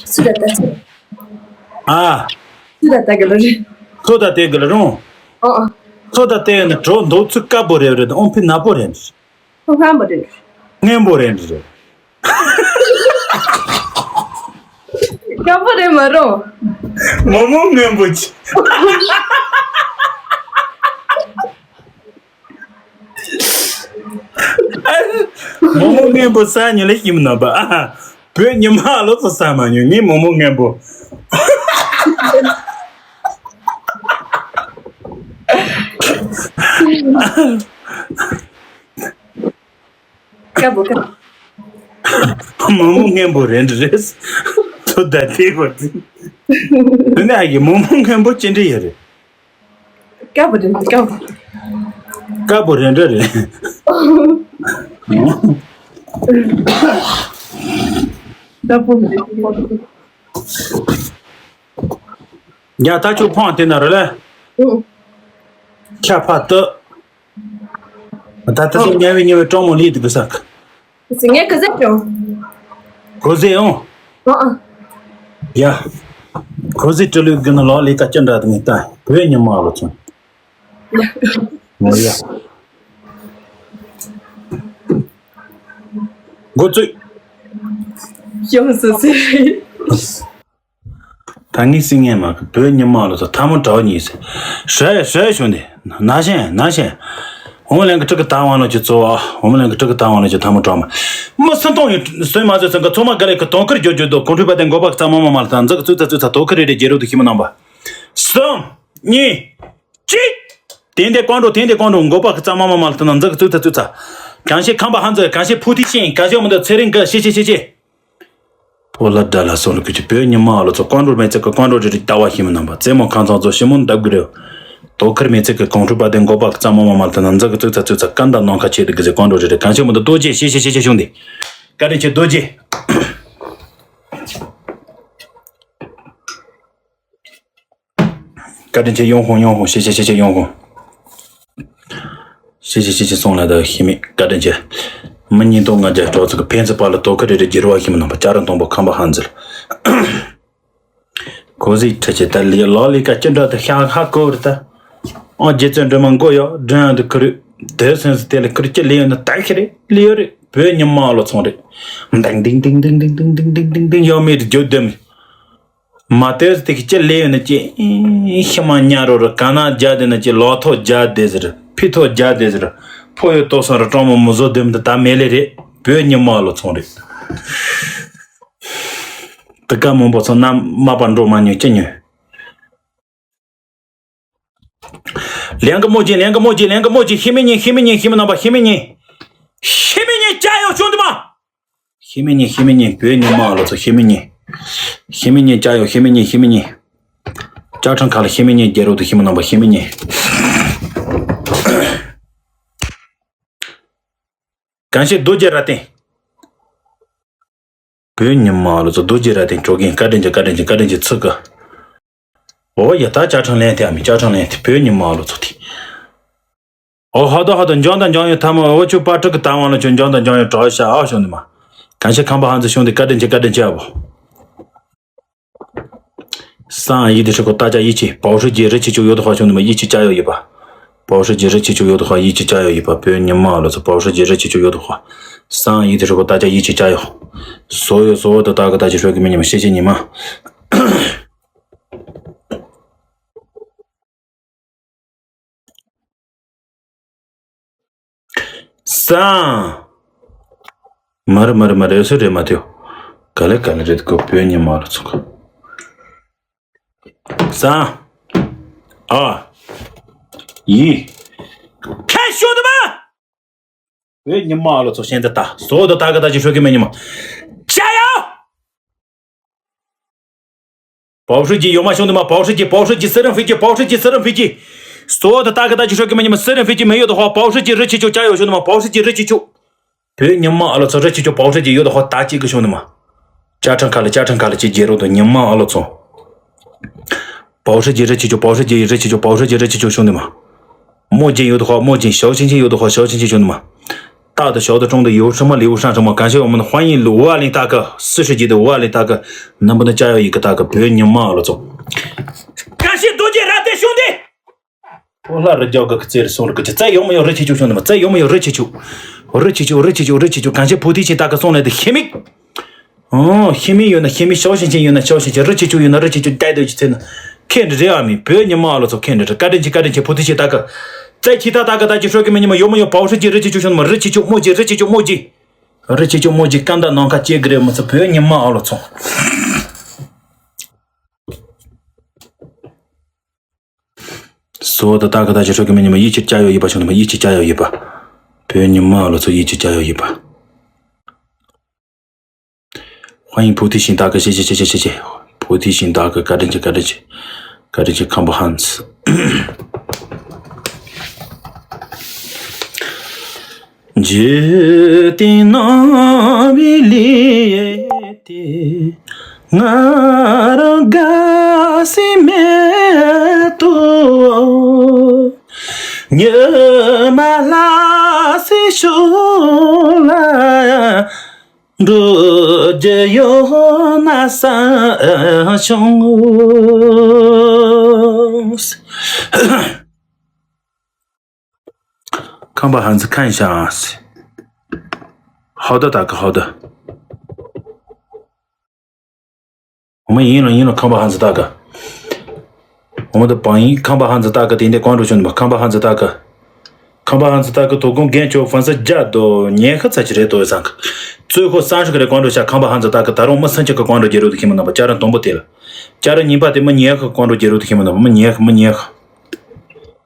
སུ་ད་ལྟ་ཚེ། ཨ། སུ་ད་ལྟ་གི་ལ་རེད། སུ་ད་ལྟ་གི་ལ་རུང་། ཨོ་ཨོ། སུ་ད་ལྟ་ནི་གྲོ་འདོགས་ཚུལ་དཀར་པོ་རེད་རེད། ཨོང་ཕི་ནག་པོ་རེད། ཨོང་སྔོན་པོ་རེད། སྔོན་པོ་རེད་རེད། དཀར་པོ་རེད་མ་རུང་། མོག་མོག་སྔོན་པོ་ཅི། མོག་མོག་སྔོན་པོ་ས་ཉིན་ལ་ཞིམ་ནམ་པ། ཨ། བོད་ཉི་མ་ལོ་ཚོ་ས་མ་ཉོ་ངའི་མོག་མོག་སྔོན་པོ། དཀར་པོ་དཀར། མོག་མོག་སྔོན་པོ་རེད་རེད། ཚོ་ད་དེ་གོ་དེ། དེ་ནས་ཨ་ཡེ་མོག་མོག་སྔོན་པོ་ཅི་འདྲ་ཡོད་རེད། དཀར་པོ་རེད་དཀར་པོ། དཀར་པོ་རེད་འདྲ་རེད། ད་ཕོ་མི་ཡ་ད་ཁྱོད་ཕོང་དེ་ན་རོ་ལེ། ཁྱ་ཕ་ཏི། ད་ལྟ་དུ་ཉལ་བའི་ཉལ་བའི་སྤྲང་མོ་ལི་དུ་གི་ས། ངས་ག་ཟེ་ཀྱང་། གོ་ཟེ་ཨོ། ཨ་ཨ། ཡ། གོ་ཟེ་སྤྲི་ལུག་གི་ན་ལོ་ལི་ཀ་ཅི་འདྲ་དུ་ངས་ལྟ་བོད་ཉི་མ་ལོ་ཚོ། ཡ། ངོ་ཡ། འགོ་བཙུགས། ཡོང་སུ་སི། ད་ངས་སྲིད་ངན་མ་གི་བོད་ཉི་མ་ལོ་ཚོ་ཐ་མོ་གྲའོ་གཉིས་སེ། ཧྲ་ཧྲ་བྱུང་དེ། ན་ཤན་ན་ཤན། ཧོང་ལན་གི་ཀྲི་གི་ད་ཝང་ལོ་ཅི་ཚོ་ཨ། ཧོང་ལན་གི་ཀྲི་གི་ད་ཝང་ལོ་ཅི་ཐ་མོ་གྲའོ་མ། མི་སུན་ཏོང་ཡོད་སོན་མ་ཚོ་སོན་གི་ཚོ་མ་ག་ལེ་གི་དོང་ཁུར་རྒྱོ་རྒྱོ་དོ་གོང་ཁྲུ་པ་དེ་འགོ་པ་གི་ཙ་མ་མ་མ་ལ་ད་འཛག་གི་ཙུག་ཙ་ཙུག་ཚ་དོ་ཁུར་རེ་རེ་རྒྱལ་རོ་དུ་ཤི་མི་ནང་པ། སུམ། གཉིས། གཅིག། དེ་འདྲ་ཀོང་འགྲོ་དེ་འདྲ་ཀོང་འགྲོ་འགོ་པ་གི་ཙ་མ་མ་མ་ལ་ད་འཛག་གི་ཙུག་ཚ་ཙུག་ཚ། གང་ཤེས་ཁམས་པ་ཧན་ཙི་གང་ཤེས་ཕུ་ཐི་ཤིང་གང་ཤེས་མི་འདུག་ཚེ་རིང་གི་ཤེ་ཤེ་ཤེ་ཤེ། ཕོ་ལ་དགྲ་ལ་སོང་རུ་ཁུ་ཆུ་བོད་ཉི་མ་ཨ་ལོ་ཚོ་ཀོང་འགྲོ་མེ་ཚེ་གི་ཀོང་འགྲོ་རེ་རེ་ལྟ་བ་ཤི་མི་ནང་པ་རྩེ་མོ་ཁང་ཚང་ཚོ་ཤི་མོ་འདབ་གི་རེ། དོ་ཁུར་མེ་ཚེ་གི་གོང་ཁྲུ་པ་དེ་འགོ་པ་གི་ཙ་མ་མ་མ་ལ་ད་འཛག་གི་ཙུག་ཚ་ཙུག་ཚ་ཀན་ད་ནང་ཁ་ཆེ་དུ་གི་ཟེ་ཀོང་འགྲོ་རེ་རེ་གང་ཤེས་མི་འདུག་རྡོ་རྗེ་ཤེ་ཤེ་ཤེ་ཤེ་ཤོང་དེ། བཀའ་དྲིན་ཆེ་རྡོ་རྗེ། བཀའ་དྲིན་ཆེ་ཡོང་ཧོང་ཡོང་ཧོང་ཤེ་ཤེ་ཤེ་ཤེ་ཡོང་ཧོང་། ཤེ་ཤེ་ཤེ་ཤེ་སོང་ལ་ད་ཤི་མེད་བཀའ་དྲིན་ཆེ། མི་གཉིས་སྟོང་ལྔ་བརྒྱ་གྲོགས་ཚོ་གི་ཕན་ཚུན་བར་ལ་དོ་ཁུར་རེ་རེ་བསྒྱུར་བ་ཤི་མི་ནང་པ་བྱ་ར་མཐོང་པོ་ཁམས་པ་ཧན་ཟེར། གོ་ཟིག་ཁྲི་ཆེ་ད་ལི་ལོ་ལི་ཀ་ཅི་འདྲ་ད་ཤ་ཧ་གོ་རེ་ད། ཨོ་རྗེ་བཙུན་སྒྲོལ་མ་མགོ་ཡོ་སྒྲོན་ཡང་དུ་ཁུར། དེ་སེམས་སུ་དེ་ལ་ཁུར་ཅི་ལི་ཡོད་ན་ད་ཤི་རེ་ལི་ཡོད་རེ་བོད་ཉི་མ་ཨ་ལོ་ཚོང་རེ། ལྡིང་ལྡིང་ལྡིང་ལྡིང་ཡོ་མེད་རྒྱུ་ལྡེམ། མ་ལྟོས་དེ་གི་ལྕེ་ལེ་ཡོད་ན་ཅི། ཤི་མ་ཉ་རོ་རུ་ག་ན་རྒྱ་དེ་ན་ཅི་ལོ་ཐོ་རྒྱ་དེ་ཟེར་ཕི་ཐོ་རྒྱ་དེ་ཟེར། ཕོ་ཡོད་ཏོ་སང་རུ་གྲོང་མོ་མུ་བཟོ་དེམ་དུ་ད་མེ་ལེ་རེད་བོད་ཉི་མ་ལོ་ཚོང་རེད། དུ་ཀ་མང་པོ་ཚོ་ན་མ་པ་འགྲོ་མ་ཉོ་ཅི་ཉོ། ལན་གི་མོ་ཅི་ལན་གི་མོ་ཅི་ལན་གི་མོ་ཅི་ཤི་མི་ཉན་ཤི་མི་ཉན་ཤི་མི་རྣམ་པ་ཤི་མི་ཉན། ཤི་མི་ཉན་ཅ་ཡོ་ཆུང་དུ་མ། ཤི་མི་ཉན་ཤི་མི་ཉན་བོད་ཉི་མ་ལོ་ཚོ་ཤི་མི་ཉན། ཤི་མི་ཉན་ཅ་ཡོ་ཤི་མི་ཉན་ཤི་མི་ཉན། ཅ་ཁྲང་ཁ་ལ་ཤི་མི་ཉན་རྒྱལ་རོགས་དུ་ཤི་མི་ནང་པ་ཤི་མི་ཉན། གང་ཤེས་རྡོ་རྗེ་ར་བརྟན། བོད་ཉི་མ་ལོ་ཚོ་རྡོ་རྗེ་ར་བརྟན་གྲོགས་རྒན་བཀའ་དྲིན་ཆེ་བཀའ་དྲིན་ཆེ་བཀའ་དྲིན་ཆེ་ཚུགས་ཀ་ཨོ་ཡ་ད་ཅ་ཁྲང་ལན་དེ་ཨ་མི་ཅ་ཁྲང་ལན་དེ་བོད་ཉི་མ་ལོ་ཚོ་དེ། ཨོ་ཧ་དོ་ཧ་དོ་འཇོང་དང་འཇོང་ཡོད་ཐ་མ་ཨོ་ཆུ་པ་ཕྲུག་གི་ཐ་མ་ལ་ཆུ་འཇོང་དང་འཇོང་ཡོད་གྲོགས་ཤ་ཨ་ཤོང་དེ་མ། གང་ཤེས་ཁམས་པ་ཧང་ཚེ་ཤོང་དེ་བཀའ་དྲིན་ཆེ་བཀའ་དྲིན་ཆེ་ཨ་བོ། སང་ཡིག་དེ་ཧྲི་ཁོ་ད་ཅ་ཡིག་ཆེ་པའོ་ཧྲི་ཇི་རི་ཆེ་ཆུ་ཡོད་དོ་ཧ་ཤོང་དེ་མ་ཡིག་ཆེ་ཅ་ཡོ་ཡིན་པ། པའོ་ཧྲི་ཇི་རི་ཆེ་ཆུ་ཡོད་དོ་ཧ་ཡིག་ཆེ་ཅ་ཡོ་ཡིན་པ་བོད་ཉི་མ་ལོ་ཚོ་པའོ་ཧྲི་ཇི་རི་ཆེ་ཆུ་ཡོད་དོ་ཧ། སང་ཡིག་དེ་ཧྲི་ཁོ་ད་ཅ་ཡིག་ཆེ་ཅ་ཡོ། སོ་ཡོ་སོ་བོ་དོ་ད་ག་ད་ཅི་ཧྲོ་གི་མི་ཉི་མ་ཤེ་ཤེ་ཉི་མ། སང་། མར་མར་མར་ཨེ་སུ་རེད་མ་ཐེའོ། ག་ལེ་ག་ལེ་རེད་གོ་བོད་ཉི་མ་རུ་ཚུགས། སང་། ཨ། ཡི། ཁ་ཤོ་དུ་མ། བོད་ཉི་མ་ཨ་ལོ་ཚོ་ཤེན་ཏེ་ད་སོ་དུ་ད་ག་ད་ཅི་ཤོ་གི་མེ་ཉི་མ། ཅ་ཡ། པའོ་ཧྲི་ཅི་ཡོ་མ་ཤོང་དུ་མ་པའོ་ཧྲི་ཅི་པའོ་ཧྲི་ཅི་སི་རིན་ཧྥི་ཅི་པའོ་ཧྲི་ཅི་སི་རིན་ཧྥི་ཅི། སོ་དུ་ད་ག་ད་ཅི་ཤོ་གི་མེ་ཉི་མ་སི་རིན་ཧྥི་ཅི་མེ་ཡོ་དུ་ཧོ་པའོ་ཧྲི་ཅི་རི་ཆི་ཆུ་ཅ་ཡོ་ཤོང་དུ་མ་པའོ་ཧྲི་ཅི་རི་ཆི་ཆུ། བོད་ཉི་མ་ཨ་ལོ་ཚོ་རི་ཆི་ཆུ་པའོ་ཧྲི་ཅི་ཡོ་དུ་ཧོ་ད་ཅི་གི་ཤོང་དུ་མ། ཅ་ཁྲང་ཁ་ལ་ཅ་ཁྲང་ཁ་ལ་ཅི་རྒྱལ་རོ་དུ་ཉི་མ་ཨ་ལོ་ཚོ། པའོ་ཧྲི་ཅི་རི་ཆི་ཆུ་པའོ་ཧྲི་ཅི་རི་ཆི་ཆུ་པའོ་ཧྲི་ཅི་རི་ཆི་ཆུ་ཤོང་དུ་མ། 墨镜有的话，墨镜，小眼镜有的话，小眼镜 ཤོང་དུ་མ། 大的小的中的有什么礼物上什么，感谢我们的欢迎礼物二零大哥，四十级的五二零大哥，能不能加油一个大哥？不要你骂了总。感谢多谢热带兄弟。 ཕོ་ལྷ་རི་རྒྱལ་གི་རྩེ་རུ་སོང་རུ་ཀི་ཅི་རྩེ་ཡོང་མི་ཡོང་རི་ཆི་ཆུ་ཤོང་དུ་མ་རྩེ་ཡོང་མི་ཡོང་རི་ཆི་ཆུ། རི་ཆི་ཆུ་རི་ཆི་ཆུ་རི་ཆི་ཆུ་གང་ཤེས་ཕོ་ཐི་ཆེ་ད་གི་སོང་ལས་དུ་ཤེས་མིག་ཨོ། ཤི་མི་ཡོད་ན་ཤི་མི། ཤའོ་ཞིང་ཆེན་ཡོད་ན་ཤའོ་ཞིང་ཆེན། རི་ཆེ་ཆུ་ཡོད་ན་རི་ཆེ་ཆུ་བསྡད་སྡོད་ཀྱི་ཚེ་ན། ཁེ་འདྲི་རེ་ཨ་མི་བོད་ཉི་མ་ཨ་ལོ་ཚོ་ཁེ་འདྲི་རེ། བཀའ་དྲིན་ཆེ་བཀའ་དྲིན་ཆེ་ཕུ་ཐི་ཆེ་ད་ཀ་རྩེ་ཁྱི་ད་ད་ཀ་ད་ཅི་ཧྲོ་གི་མི་ཉི་མ་ཡོ་མོ་ཡོ་པའོ་ཧྲི་ཅི་རི་ཆེ་ཆུ་ཤོང་མ་རི་ཆེ་ཆུ་མོ་ཅི་རི་ཆེ་ཆུ་མོ་ཅི། རི་ཆེ་ཆུ་མོ་ཅི་ཀན་ད་ནང་ཁ་ཅེ་གི་རེ་མི་ཚོ་བོད་ཉི་མ་ཨ་ལོ་ཚོ། སོ་ད་ད་ཀ་ད་ཅི་ཧྲོ་གི་མི་ཉི་མ་ཡིད་ཆེས་བྱ་ཡོ་ཡིད་པ་ཤོང་ནི་མ་ཡིད་ཆེས་བྱ་ཡོ་ཡིད་པ། བོད་ཉི་མ་ཨ་ལོ་ཚོ་ཡིད་ཆེས་བྱ་ཡོ་ཡིད་པ། 欢迎菩提心大哥，谢谢谢谢谢谢。菩提心大哥，བཀའ་དྲིན་ཆེ་བཀའ་དྲིན་ཆེ། བཀའ་དྲིན་ཆེ་ཁམས་པ་ཧན་ཙི། འཇིག་རྟེན་ན་བའི་ལས་ དེ་ང་རང་དགའ་སི་མེད་དོ། ཉི་མ་ལྷག་སི་ཤོ་ལ་འགྲོ་རྒྱུ་ཡོད་ན་བསམ་བྱུང་། 看吧，孩子，看一下啊。好的，大哥，好的。我们赢了，赢了，看吧，孩子大哥。我们的榜一，看吧，孩子大哥，点点关注，兄弟们，看吧，孩子大哥。看吧，孩子大哥，土公跟球粉丝加多，年可才起来多一三个。最后三十个人关注下，看吧，孩子大哥，打入我们三千个关注记录的题目，那么家人同步点了。家人，你把他们年可关注记录的题目，那么年可，我们年可。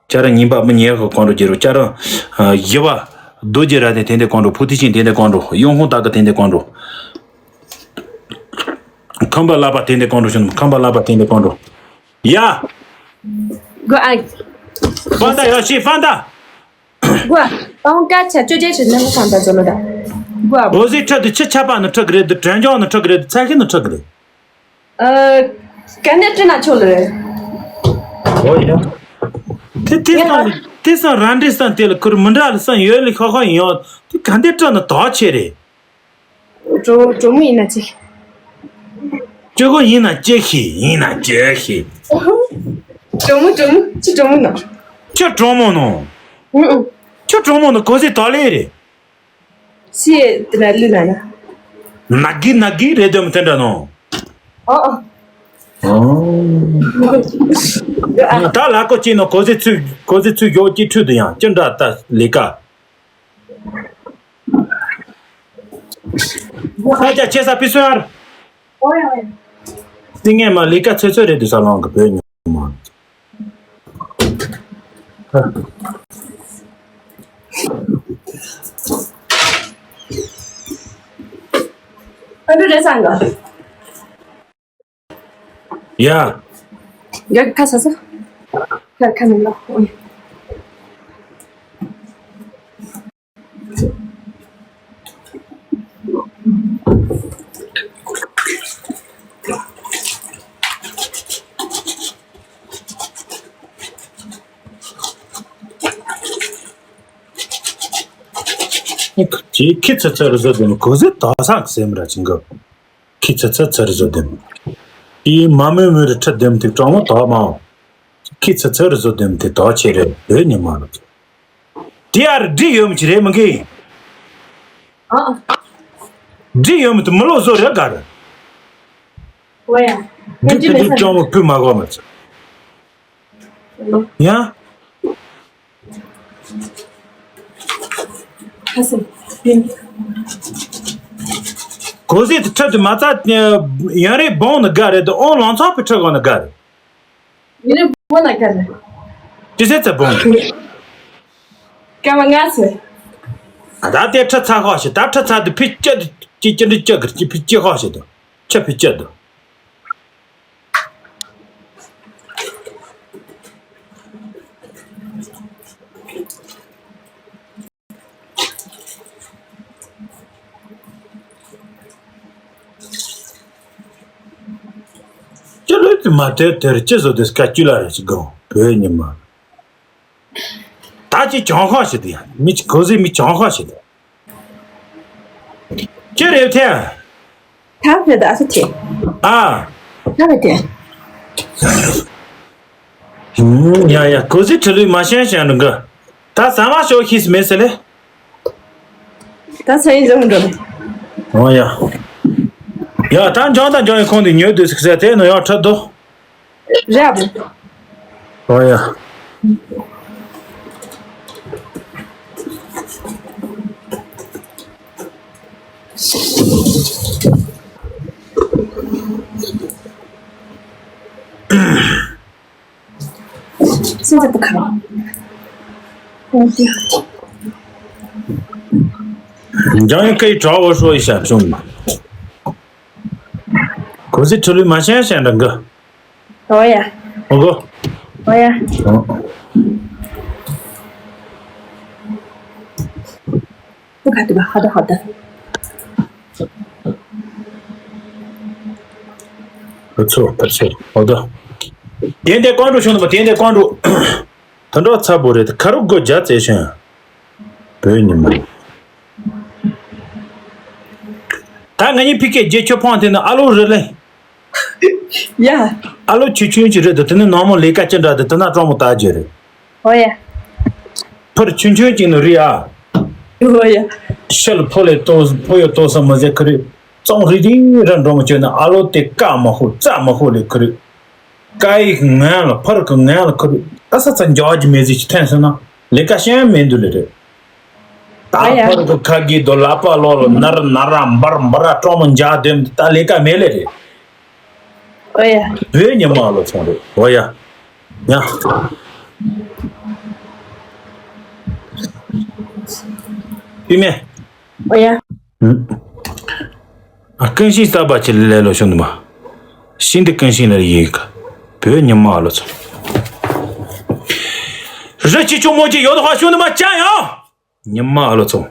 བཅའ་ར་གཉིས་པ་མི་ཉེ་གི་ཀོང་ཀྲོ་རྒྱལ་རོ། བཅའ་ར་བཞི་པ་རྡོ་རྗེ་ར་ཏེ་དེ་འདྲ་ཀོང་ཀྲོ། ཕུ་ཐི་ཆིན་དེ་འདྲ་ཀོང་ཀྲོ། ཡོང་ཧོང་ཏ་ཀི་དེ་འདྲ་ཀོང་ཀྲོ། ཁམས་པ་ལ་པ་དེ་འདྲ་ཀོང་ཀྲོ་ཤོང་། ཁམས་པ་ལ་པ་དེ་འདྲ་ཀོང་ཀྲོ། ཡ། གོ་ཨ། ཧྥན་ཏ་ཡ་ཤི་ཧྥན་ཏ། གོ་ཨ། ཏང་ཀ་ཆ་ཅོ་ཅེ་ཤི་ནང་ཧྥན་ཏ་ཛོ་ལོ་ད། གོ་ཨ། འོ་ཟི་ཁྲི་དུ་ཆི་ཆ་པ་ནི་ཁྲི་གི་རེད། དྲན་འཇོག་ནི་ཁྲི་གི་རེད། ཚ་ཤི་ནི་ཁྲི་གི་རེད། ཨ། ག་འདྲ་བྲིས་ན་ཆོག་ལེ། འོ་ཡ། དེ་དེ་སང་དེ་སང་རང་འདྲེ་སང་དེ་ལ་ཁུར་མི་འདྲ་ལ་སང་ཡོད་ལེ་ཁ་ཁ་ཡིན་ཡོད། དེ་ག་འདྲ་བྲིས་ན་དོགས་ཆེ་རེད། གྲོ་གྲོ་མོ་ཡིན་ན་ཅི། ཅོ་གོ་ཡིན་ན་ཅི་ཤི་ཡིན་ན་ཅི་ཤི། གྲོ་མོ་གྲོ་མོ་ཅི་གྲོ་མོ་ནོ། ཅི་གྲོ་མོ་ནོ། ཨུ་ཨུ། ཅི་གྲོ་མོ་ནོ་གོ་སི་དོ་ལེ་རེད། ཤི་དེ་ན་ལུས་ན་ན། ནག་གི་ནག་གི་རེད་དམ་དེ་འདྲ་ནོ། ཨོ་ཨོ། ཨོ། ད་ལ་ཀོ་ཅི་ནོ་གོ་ཟི་ཚུ་གོ་ཟི་ཚུ་གྱོ་ཅི་ཁྲུ་དུ་ཡང་ཅི་འདྲ་ད་ལི་ཀ། ཨ་ཅག་ཆེ་ས་པི་སུ་ཡར། ཨོ་ཡ་ཨོ་ཡ། ཏི་ངེ་མ་ལི་ཀ་ཚོད་ཚོད་རེད་དུ་ས་ལོང་གི་བོད་ཉོ་མ། ཨ་འདྲ་རེད་སང་ག་ཡ། ཡ་ཁ་ས་ས། ཁ་ཁ་མི་ལོ། ཁྱི་ཁྱི་ཚ་ཚ་རུ་བཟོ་དེ་ནི་གོ་ཟེ་དོ་སག་སེམས་ར་ཅིང་གོ། ཁྱི་ཚ་ཚ་ཚ་རུ་བཟོ་དེ་ནི། ཨི་མ་མོས་མོས་རུ་ཁྲི་དེམ་ཐིག་གྲོང་མོ་དོ་མའོ། ཁྱི་ཚ་ཚ་རུ་བཟོ་དེམ་ཐིག་དོ་ཆེ་རེ་བོད་ཉི་མ་རུ། དེ་ཨར་འདྲི་ཡོད་མི་ཅི་རེད་མི་གི། ཨ། འདྲི་ཡོད་མི་དུ་མི་ལོ་བཟོ་རེ་ག་རེ། ཨོ་ཡ། འདི་དེ་དུ་གྲོང་མོ་བུ་མ་གོ་མི་ཚ། ཡ། གོ་ཟེ་དེ་ཁྲབ་དེ་མ་རྩ་ཡང་རེ་བོང་ནི་དགའ་རེད་དེ་ཨོང་ལང་ཚང་པའི་ཁྲབ་གོ་ནི་དགའ་རེད། ཡིན་ནི་བོང་ན་དགའ་རེད། ཅི་ཟེར་ཚེ་བོང་། སྐར་མ་ལྔ་ཚེ། ད་དེ་ཁྲ་ཚ་ཁོག་ཞིག་ད་ཁྲ་ཚ་དེ་ཕི་ཅི་ཅི་ཅི་འདྲི་ཅི་གི་ཅི་ཕི་ཅི་ཁོག་ཞིག་དང་ཆ་ཕི་ཅི་དང་། ཅི་ལོས་དེ་མ་དེར་དེར་ཅི་བཟོ་དེ་སྐད་ཅི་ལ་རེ་ཅི་གང་བོད་ཉི་མ། ད་ཅི་ཅང་ཁ་ཞིག་དེ་ཡང་མི་ཅི་གོ་ཟེ་མི་ཅང་ཁ་ཞིག་དེ། ཅི་རེད་ཐལ། ཐབས་ཡོད་ད་ཨ་ཚ་དེ། ཨ། ཐབས་ཡོད་དེ། ཡ་ཡ་གོ་ཟི་ཁྲི་ལུས་མ་ཤན་ཤན་རུ་འགི། ད་ཟ་མ་ཤོག་ཤིས་མེད་ཟེར་ལེ། ད་ཚ་ཡིན་ཟེར་མི་འགྲོ། ཨོ་ཡ། ཡ་ད་འཇང་དང་འཇང་ཡི་ཁོང་དུ་ཉོས་དུས་ཟེར་དེ་ནོ་ཡང་ཁྲི་དོ། རེད་པ། ཨོ་ཡ། སེམས་ཚ་པོ་ཁ། ཨོ་དེ། འཇང་ཡི་ཁ་ཡི་གྲོགས་འོ་ཧྲོ་ཡི་ཤ་ཆུང་མ། གོ་ཟི་ཁྲི་ལུས་མ་ཤན་ཤན་རང་གི། ཨོ་ཡ། ཨོ་གོ། ཨོ་ཡ། ཨོ། 不可对吧？好的，好的。ཕར་ཚུར་ཕར་ཚུར། འོ་ད། དེ་འདྲའི་ཀོང་ཀྲུག་བྱུང་འདུག་པ། དེ་འདྲའི་ཀོང་ཀྲུག་ད་འགྲོ་ཚ་པོ་རེད། ཁ་རུ་སྒོ་རྒྱ་བཙལ་བྱུང་། བོད་ཉི་མ། ད་ང་གཉིས་ཕི་ཀའི་རྗེས་ཁྱོད་ཕོང་དེ་ནི་ཨ་ལོ་རེད་ལེ། ཡ། ཨ་ལོ་ཆུང་ཆུང་ཅིག་རེད་འདུག་དེ་ནི་ནང་མོ་ལས་ཀ་ཅི་འདྲ་འདུག་དེ་ན་གྲོགས་མོ་ལྟ་རྒྱུ་རེད། ཨོ་ཡ། ཕར་ཆུང་ཆུང་ཅིག་ནི་རེད་ཨ། ཨོ་ཡ། ཤི་ལ་ཕོ་ལས་ཏོ་ཕོ་ཡོད་ཏོ་ས་མ་ཟེར་ཁ་རེད། ཙོང་རི་རི་ར་འགྲོ་མ་བཅོས་ན་ཨ་ལོ་དེ་ཀ་མ་ཧུ་ཙ་མ་ཧུ་ལས་ཁ་རེད། ཀ་ཡིག་ངན་ལ་ཕར་གི་ངན་ལ་ཁུར། ཨ་ས་ཚ་འཇོག་གི་མེད་ཟིག་ཅིག་ཐོན་སོང་ན་ལས་ཀ་བྱེད་མི་འདུག་ལེ་རེད། ད་ཨ་ཡ། ཕར་གི་ཁ་གི་དོ་ལག་པ་ལོག་ལ་ནར་ནར་ར་འབར་འབར་ར་གྲོགས་མོ་འཇག་དོན་ད་ལས་ཀ་མེད་ལེ་རེད། ཨོ་ཡ། བོད་ཉི་མ་ལོ་ཚོང་རེད། ཨོ་ཡ། ཡ། བུད་མེད། ཨོ་ཡ། ཨ། ཀུན་ཤེས་གསར་པ་ཅིག་ལས་ལོ་བྱུང་འདུག་མ། ཤིང་འདི་ཀུན་ཤེས་ལ་ཡིག་བོད་ཉི་མ་ཨ་ལོ་ཚོ། རི་ཆེ་ཆུང་མོ་ཅིག་ཡོད་དོ་ཧ་བྱུང་འདུག་མ་ཅ་ཡང་། ཉི་མ་ཨ་ལོ་ཚོ།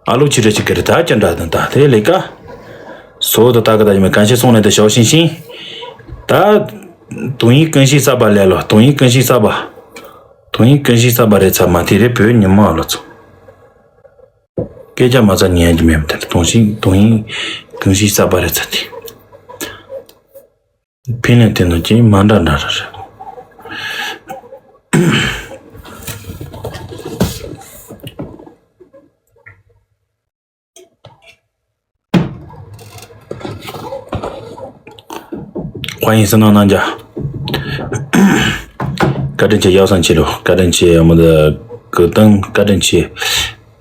ཨ་ལོ་ཅི་རེད་ཅི་གི་རེད་ད་ཅི་འདྲ་དང་ད་དེ་ལས་ཀ་སོ་ད་ད་ག་ད་ཡི་མེ་གང་ཤེས་སོང་ནས་ད་ཞའོ་ཤིང་ཤིང་། ད། དུང་ཡིག་ཀུན་ཤེས་གསར་པ་ལས་ལོ་དུང་ཡིག་ཀུན་ཤེས་གསར་པ། དུང་ཡིག་ཀུན་ཤེས་གསར་པ་རེད་ཚ་མ་དེ་རེད་བོད་ཉི་མ་ཨ་ལོ་ཚོ། སྐད་ཆ་མ་ཚ་ཉན་གྱི་མེད་མ་དེ་དུང་ཤིང་དུང་ཡིག་ཀུན་ཤེས་གསར་པ་རེད་ཚ་དེ། ཕིན་ལེན་དེ་ནང་གྱི་མ་འདྲ་འདྲ་ར་རེད། 欢迎 བསོད་ནམས་རྣམ་རྒྱལ། བཀའ་དྲིན་ཆེ། ཡག་བསམ་ཆེ་ལོ། བཀའ་དྲིན་ཆེ། ཡ་མོ་ད་གི་ཏང་བཀའ་དྲིན་ཆེ།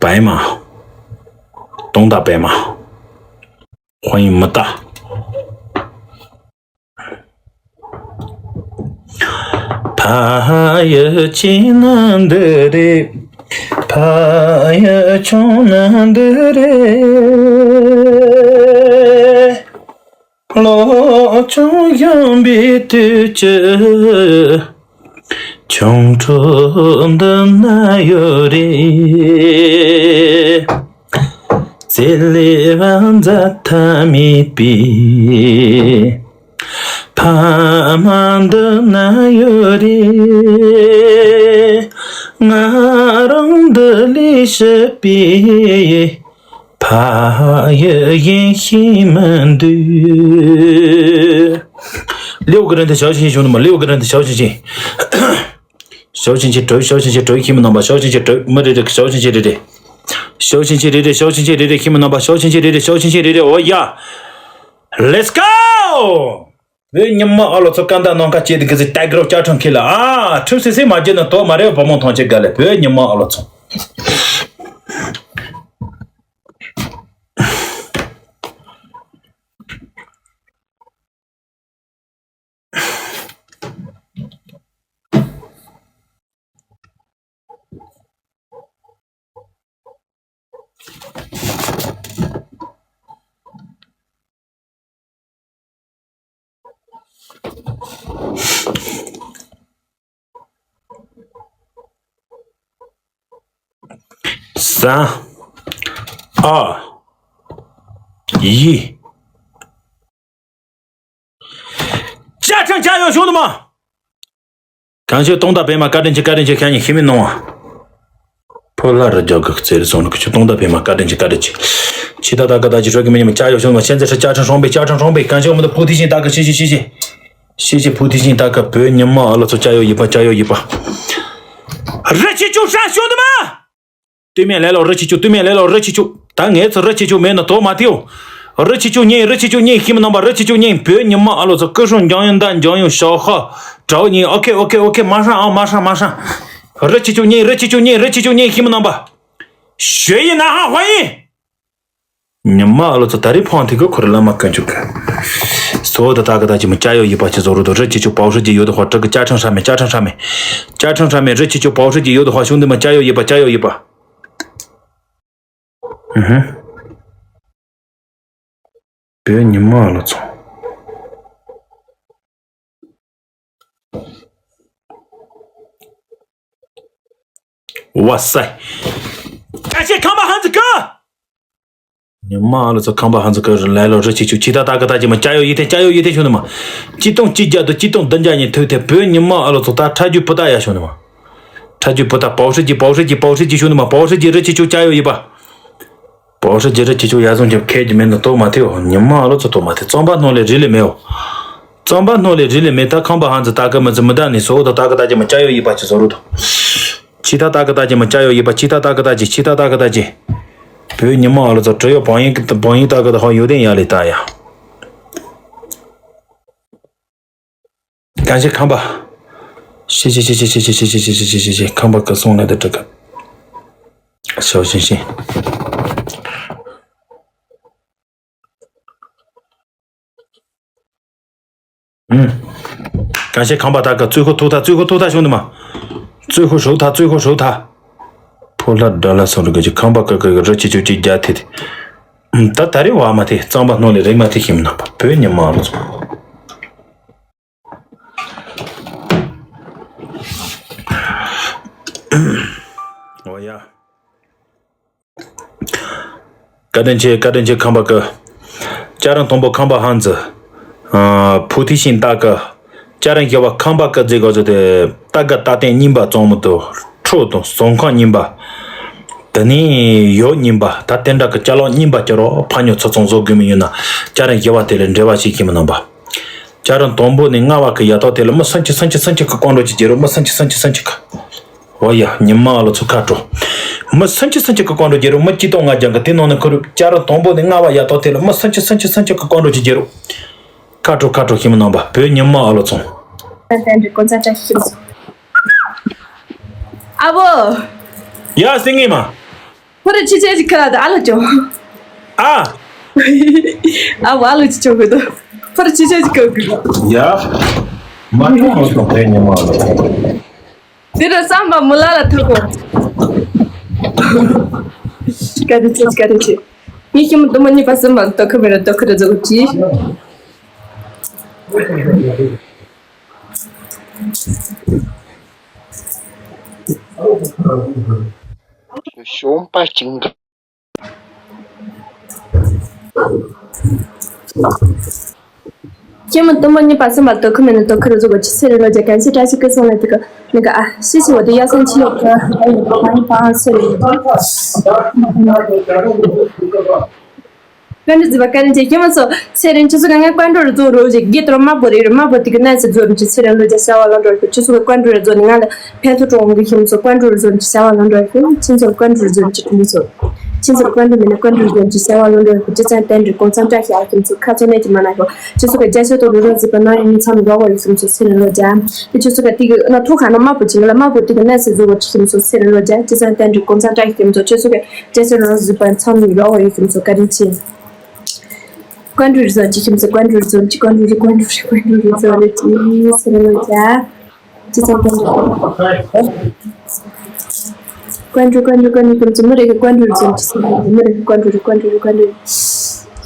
白马། 东大白马། 欢迎 མི་ལྟ། ཕ་ཡུལ་གཅིག་ན་འདི་རེད། ཕ་ཡུལ་ཆུང་ན་འདི་རེད། ལོ་ཆུང་གཞོན་པའི་དུས་ཀྱི་ཆུང་ཕྲུག་འདི་ན་ཡོད་རེད། བརྩེ་ལེ་བ་འཛད་མཐའ་མེད་པའི་ཕ་མ་འདི་ན་ཡོད་རེད། ང་རང་འདི་ལས་ཕྱི་པའི་ཕ་ཡུལ་གཞན་ཤེས་མི་འདུག་ལེའུ་གི་རིན་ཐང་ཞའོ་ཆིན་ཆིན་བྱུང་ནི་མ། ལེའུ་གི་རིན་ཐང་ཞའོ་ཆིན་ཆིན། ཞའོ་ཆིན་ཆིན་གྲོས། ཞའོ་ཆིན་ཆིན་གྲོས། ཁྱིམ་མི་རྣམ་པ། ཞའོ་ཆིན་ཆིན་གྲོས། མི་རེ་རེ། ཞའོ་ཆིན་ཆིན་རེ་རེ། ཞའོ་ཆིན་ཆིན་རེ་རེ། ཞའོ་ཆིན་ཆིན་རེ་རེ། ཁྱིམ་མི་རྣམ་པ། ཞའོ་ཆིན་ཆིན་རེ་རེ། ཞའོ་ཆིན་ཆིན་རེ་རེ། ཨོ་ཡ། Let's go! བོད་ཉི་མ་ཨ་ལོ་ཚོ་སྐད་མདའ་ནང་ཁ་བྱེད་དེ་གི་ཟི་ཏའི་གི་རོ་བཅའ་ཁྲིམས་ཁྱེར་ལ་ཨ་ཁྲིམས་སི་སི་མ་བརྗེད་ན་དོ་མ་རེད། བུ་མོ་ཐང་ཆེ་དགའ་ལེ། བོད་ཉི་མ་ཨ་ལོ་ཚོ། ས། ཨ། ཡི། བཅའ་ཁྲིམས་བཅའ་ཡོད་བྱུང་དུ་མ། གང་ཞིག་སྟོང་དང་བེ་མ་བཀའ་དྲིན་ཆེ། བཀའ་དྲིན་ཆེ། ཁྱེད་ཉིད་ཤི་མི་གནང་བ། ཕོ་ལྷ་རི་རྒྱ་གི་རྩེ་རུ་སོང་ནུ་ཁྱོད་སྟོང་དང་བེ་མ་བཀའ་དྲིན་ཆེ། བཀའ་དྲིན་ཆེ། ཆི་ད་ད་ག་ད་ཅི་ཧྲོ་གི་མི་ཉི་མ་བཅའ་ཡོད་བྱུང་དུ་མ། ཤན་ཚེ་ཧྲི་བཅའ་ཁྲིམས་སྲོང་བེ། བཅའ་ཁྲིམས་སྲོང་བེ། གང་ཞིག་མི་ད་བུ་ཐི་ཤིང་ད་གི་ཤི་ཤི་ཤི་ཤི། ཤི་ཤི་བུ་ཐི་ཤིང་ད་གི་བོད་ཉི་མ་ཨ་ལོ་ཚོ་བཅའ་ཡོད་ཡིན་པ། བཅའ་ཡོད་ཡིན་པ། རི་ཆི་ཆུ་ཧྲ་བྱུང་དུ་མ། སྟོད་སྨད་ལས་ལོ་རི་ཆི་ཆུ། སྟོད་སྨད་ལས་ལོ་རི་ཆི་ཆུ། ད་ངས་ཚོ་རི་ཆི་ཆུ་མེད་ན་དོ་མ་ཐེའོ། རི་ཆི་ཆུ་གཉིས། རི་ཆི་ཆུ་གཉིས། ཤི་མི་རྣམ་པ། རི་ཆི་ཆུ་གཉིས། བོད་ཉི་མ་ཨ་ལོ་ཚོ་སྐུ་སྲུང་འཇང་ཡོན་ད་འཇང་ཡོན་ཞའོ་ཧ། དྲའོ་གཉིས། ཨོ་ཁེ་ཨོ་ཁེ་ཨོ་ཁེ། མ་ཧྲ་ཨ་མ་ཧྲ་མ་ཧྲ། རི་ཆི་ཆུ་གཉིས། རི་ཆི་ཆུ་གཉིས། རི་ཆི་ཆུ་གཉིས། ཤི་མི་རྣམ་པ། ཞོ་ཡི་ན་ཧ་ཧོ་ཡི། ཉི་མ་ཨ་ལོ་ཚོ་ད་རེས་ཕོང་ཐི་གི་ཁོ་ར་ལ་མ་ཀན་ཆུ་གི། སོ་ད་ད་ག་ད་ཅི་མི་བཅའ་ཡོད་ཡིན་པ་ཅི་བཟོ་རུ་དོ། རི་ཆི་ཆུ་པའོ་ཧྲི་ཅི་ཡོད་དོ་ཧོ། ཀྲི་གི་བཅའ་ཁྲིམས་ཧྲ་མེད། བཅའ་ཁྲིམས་ཧྲ་མེད། བཅའ་ཁྲིམས་ཧྲ་མེད། རི་ཆི་ཆུ་པའོ་ཧྲི་ཅི་ཡོད་དོ་ཧོ། ཤུང་དི་མི་བཅའ་ཡོད་ཡིན་པ། བཅའ་ཡོད་ཡིན་པ། ཨུ་ཧུ། བོད་ཉི་མ་ཨ་ལོ་ཚོ། ཝ་སའི། ཀ་ཤེ་ཁམས་པ་ཧན་ཙི་ཀ། ཉི་མ་ཨ་ལོ་ཚོ་ཁམས་པ་ཧང་ཚོ་ཀ་རུ་ལ་ལོ་རི་ཆེ་ཆུ་ཆི་ད་ད་ཀ་ད་ཅི་མ་ཅ་ཡོ་ཡི་ཐེ་ཅ་ཡོ་ཡི་ཐེ་ཤོ་ནི་མ། ཅི་ཏོང་ཅི་རྒྱ་དུ་ཅི་ཏོང་དུ་འཇའ་ཉི་ཐོས་ཐེ་བོད་ཉི་མ་ཨ་ལོ་ཚོ་ད་ཁྲ་རྒྱུ་པུ་ད་ཡ་ཤོ་ནི་མ། ཁྲ་རྒྱུ་པུ་ད་པའོ་ཧྲི་ཅི་པའོ་ཧྲི་ཅི་པའོ་ཧྲི་ཅི་ཤོ་ནི་མ། པའོ་ཧྲི་ཅི་རི་ཆེ་ཆུ་ཅ་ཡོ་ཡི་པ། པའོ་ཧྲི་ཅི་རི་ཆེ་ཆུ་ཡ་ཟུང་ཅི་ཁེ་ཅི་མེ་ནི་ཏོ་མ་ཐེ་འོ། ཉི་མ་ཨ་ལོ་ཚོ་ཏོ་མ་ཐེ་རྩམ་པ་སྣོ་ལེ་རི་ལེ་མེ་འོ། རྩམ་པ་སྣོ་ལེ་རི་ལེ་མེ་ད་ཁམས་པ་ཧང་ཚོ་ད་ཀ་མི་ཚོ་མི་ད་ནི་སོ་ད་ད་ཀ་ད་ཅི་མ་ཅ་ཡོ་ཡི་པ་ཅི་ཟོ་རུ་ཏོ། ཆི་ད་ད་ཀ་ད་ཅི་མ་ཅ་ཡོ་ཡི་པ་ཆི་ད་ད་ཀ་ད་ཅི་ཆི་ད་ད་ཀ་ད་ཅི། བོད་ཉི་མ་ཨ་ལོ་ཚོ་བྲི་ཡོ་བང་ཡིག་བང་ཡིག་ད་ཀ་ད་ཧོ་ཡོ་དེ་ཡ་ལེ་ད་ཡ། གང་ཞིག་ཁམས་པ། ཤི་ཤི་ཤི་ཤི་ཁམས་པ་ཀ་སོང་ལེ་ད་དྲི་ག་ཤོ་ཤི་ཤི། ཨུམ། གང་ཞིག་ཁམས་པ་ད་ཀ་ཙུ་ཁོ་ཐུག་ཐ་ཙུ་ཁོ་ཐུག་ཐ་ཤོང་དུ་མ། ཙུ་ཁོ་ཧྲུག་ཐ་ཙུ་ཁོ་ཧྲུག་ཐ། ཕོ་ལྷ་དགྲ་ལྷ་སོང་རུ་ག་ཅི་ཁམས་པ་ཀ་ཀ་ཀ་རི་ཆེ་ཆུ་ཅི་རྒྱ་ཐེ་ཐེ། ཨུམ། ད་ད་རེ་བ་མ་ཐེ་རྩམ་པ་སྣོ་ལེ་རེག་མ་ཐེ་ཤིམ་ན་པ་བོད་ཉི་མ་ཨ་ལོ་ཚོ། འོ་ཡ། བཀའ་དྲིན་ཆེ་བཀའ་དྲིན་ཆེ་ཁམས་པ་ཀ། ཅ་རང་དང་པོ་ཁམས་པ་ཧང་ཙི། ཨ། ཕུ་ཐི་ཤིན་ཏ་ཀ། ཅ་རང་ཞི་བ་ཁམས་པ་ཀ་ཛེ་གོ་ཙེ་ཏེ། ཏ་ཀ་ཏ་ཏན་རྙིང་པ་གཙང་མོ་དུ། ཁྲོ་དང་ཟོང་ཁང་རྙིང་པ། དེ་ནས་ཡོ་རྙིང་པ་ད་དེ་འདྲ་གི་ཅ་ལག་རྙིང་པ་ཅ་རོ་ཕ་ཉོ་ཚོ་ཚོང་བཟོ་དགོས་མི་ཡོད་ན། ཅ་རང་ཞི་བ་དེ་ལས་འབྲེལ་བ་བྱེད་ཀྱི་མི་རྣམ་པ། ཅ་རང་དང་པོ་ནས་ལྔ་བ་གི་ཡ་ཐོག་དེ་ལ་མི་སུམ་ཅུ་སུམ་ཅུ་སུམ་ཅུ་གི་ཀོང་འགྲོ་ཅིག་རྒྱལ་རོ་མི་སུམ་ཅུ་སུམ་ཅུ་སུམ་ཅུ་གི། འོ་ཡ་ཉི་མ་ཨ་ལོ་ཚོ་ཁ་དྲོ། མི་སུམ་ཅུ་སུམ་ཅུ་གི་ཀོང་འགྲོ་རྒྱལ་རོ་མི་གཅིག་སྟོང་ལྔ་བརྒྱ་གི་དེ་ནང་ནས་ཁུ་རུ་ཅ་རང་དང་པོ་ནས་ལྔ་བ་ཡ་ཐོག་དེ་ལ་མི་སུམ་ཅུ་སུམ་ཅུ་སུམ་ཅུ་གི་ཀོང་འགྲོ་ཅིག་རྒྱལ་རོ། ཁ་དྲོ་ཁ་དྲོ་ཤི་མི་རྣམ་པ་བོད་ཉི་མ་ཨ་ལོ་ཚོ། ཨ་བོ། ཡ་སེང་ངེ་མ། ཕུ་རུ་ཆི་ཆེ་ཅིག་ཁ་ལ་ད་ཨ་ལོ་ཅོ། ཨ། ཨ་བ་ཨ་ལོ་ཅི་ཅོ་གི་དོ། ཕུ་རུ་ཆི་ཆེ་ཅིག་ཁ་གི། ཡ། མ་ཐོང་མ་ཐོང་བོད་ཉི་མ་ཨ་ལོ་ཚོ། དེ་རུ་བསམ་པ་མི་ལ་ལ་ཐུག་གོ། ཀ་རི་ཆེ་ཀ་རི་ཆེ། ངའི་ཁྱིམ་དུ་མ་གཉིས་པ་སུ་མ་ཏོ་ཁ་མེ་ར་ཏོ་ཁ་ར་ཛོ་ཅི། གཞོན་པ་ཅིང་ག་ཁྱེད་མི་དུ་མ་གཉིས་པ་སེམས་པ་དོ་ཁུ་མེད་ན་དོ་ཁུ་རུ་ཟུག་གོ་ཅི་སེ་རེ་ལོ་རྒྱ་གན་སི་བཀྲ་ཤིས་ཀུན་སོང་ལ་དུ་ག་ནི་ག་ཨ་ཤི་ཤི་བ་དུ་ཡ་སན་ཆི་ཡོ་ག་ཨ་ཡོ་ག་ཨ་ཡོ་ག་ཨ་སེ་རེ་ལོ། ཀན་ཏུ་ཛི་བ་ཀན་ཏུ་ཁྱེད་མ་སོ་སེ་རེ་ཆུ་སུ་ག་ང་ཀན་ཏུ་རུ་ཟུག་རོ་ཞིག་གི་དོ་མ་པོ་རེ་རུ་མ་པོ་དུ་གི་ན་སི་ཟུག་རུ་ཅི་སེ་རེ་ལོ་རྒྱ་ཤ་བ་ལོ་འགྲོ་ཆུ་སུ་ག་ཀན་ཏུ་རུ་ཟུག་ནི་ང་ལ། ཕན་ཚུན་གྲོགས་ཀྱི་ཁྱིམ་ཚོ་ཀོན་ཀྲུའུ་རི་ཛོན་གྱི་བྱ་བ་ལོན་འགྲོ་ཡོད། ཁྱིམ་ཚོ་ཀོན་ཀྲུའུ་རི་ཛོན་གྱི་ཁྱིམ་ཚོ། ཁྱིམ་ཚོ་ཀོན་ཀྲུའུ་མིན་ན་ཀོན་ཀྲུའུ་རི་ཛོན་གྱི་བྱ་བ་ལོན་འགྲོ་ཡོད། ཅི་ཙང་བསྟན་འགྲོ་གོང་ཚང་བཀྲ་ཤིས་ཨ་ཁྱིམ་ཚོ་ཁ་ཚོ་གནས་ཀྱི་མ་ན་གོ། ཅི་ཚོ་ག་རྒྱ་ཆེ་ཏོ་རུ་རོ་ཟི་པ་ན་ཡོད་མི་ཚང་མི་རོགས་ཡོད་ཁྱིམ་ཚོ་སེ་ར་ལོ་རྒྱ། དེ་ཅི་ཚོ་ག་ཏི་གི་ན་ཐོ་ཁ་ན་མ་པོ་ཅི་ང་ལ་མ་པོ་ཏི་གི་ན་སེ་ཟོ་གོ་ཁྱིམ་ཚོ་སེ་ར་ལོ་རྒྱ། ཅི་ཙང་བསྟན་འགྲོ་གོང་ཚང་བཀྲ་ཤིས་ཁྱིམ་ཚོ་ཅི་ཚོ་ག་རྒྱ་ཆེ་རོ་ཟི་པ་ཚང་མི་རོགས་ཡོད་ཁྱིམ་ཚོ་བཀའ་དྲིན་ཆེ། ཀོན་ཀྲུའུ་རི་ཛོན་གྱི་ཁྱིམ་ཚོ་ཀོན་ཀྲུའུ་རི་ཛོན་གྱི་ཀོན་ཀྲུའུ་རི་ཀོན་ཀྲུའུ་རི་ཛོན་གྱི་སེ་ར་ལོ་རྒྱ། ཅི་ཙམ་ཀོན་ཀྲུའུ། ཀོན་ཀྲུའུ་ཀོན་ཀྲུའུ་ཀོན་ཀྲུའུ་ཀུན་གྱི་མི་རེ་གི་ཀོན་ཀྲུའུ་ཙམ་གྱི་སེམས་ཀྱི་མི་རེ་གི་ཀོན་ཀྲུའུ་རེ་ཀོན་ཀྲུའུ་རེ་ཀོན་ཀྲུའུ།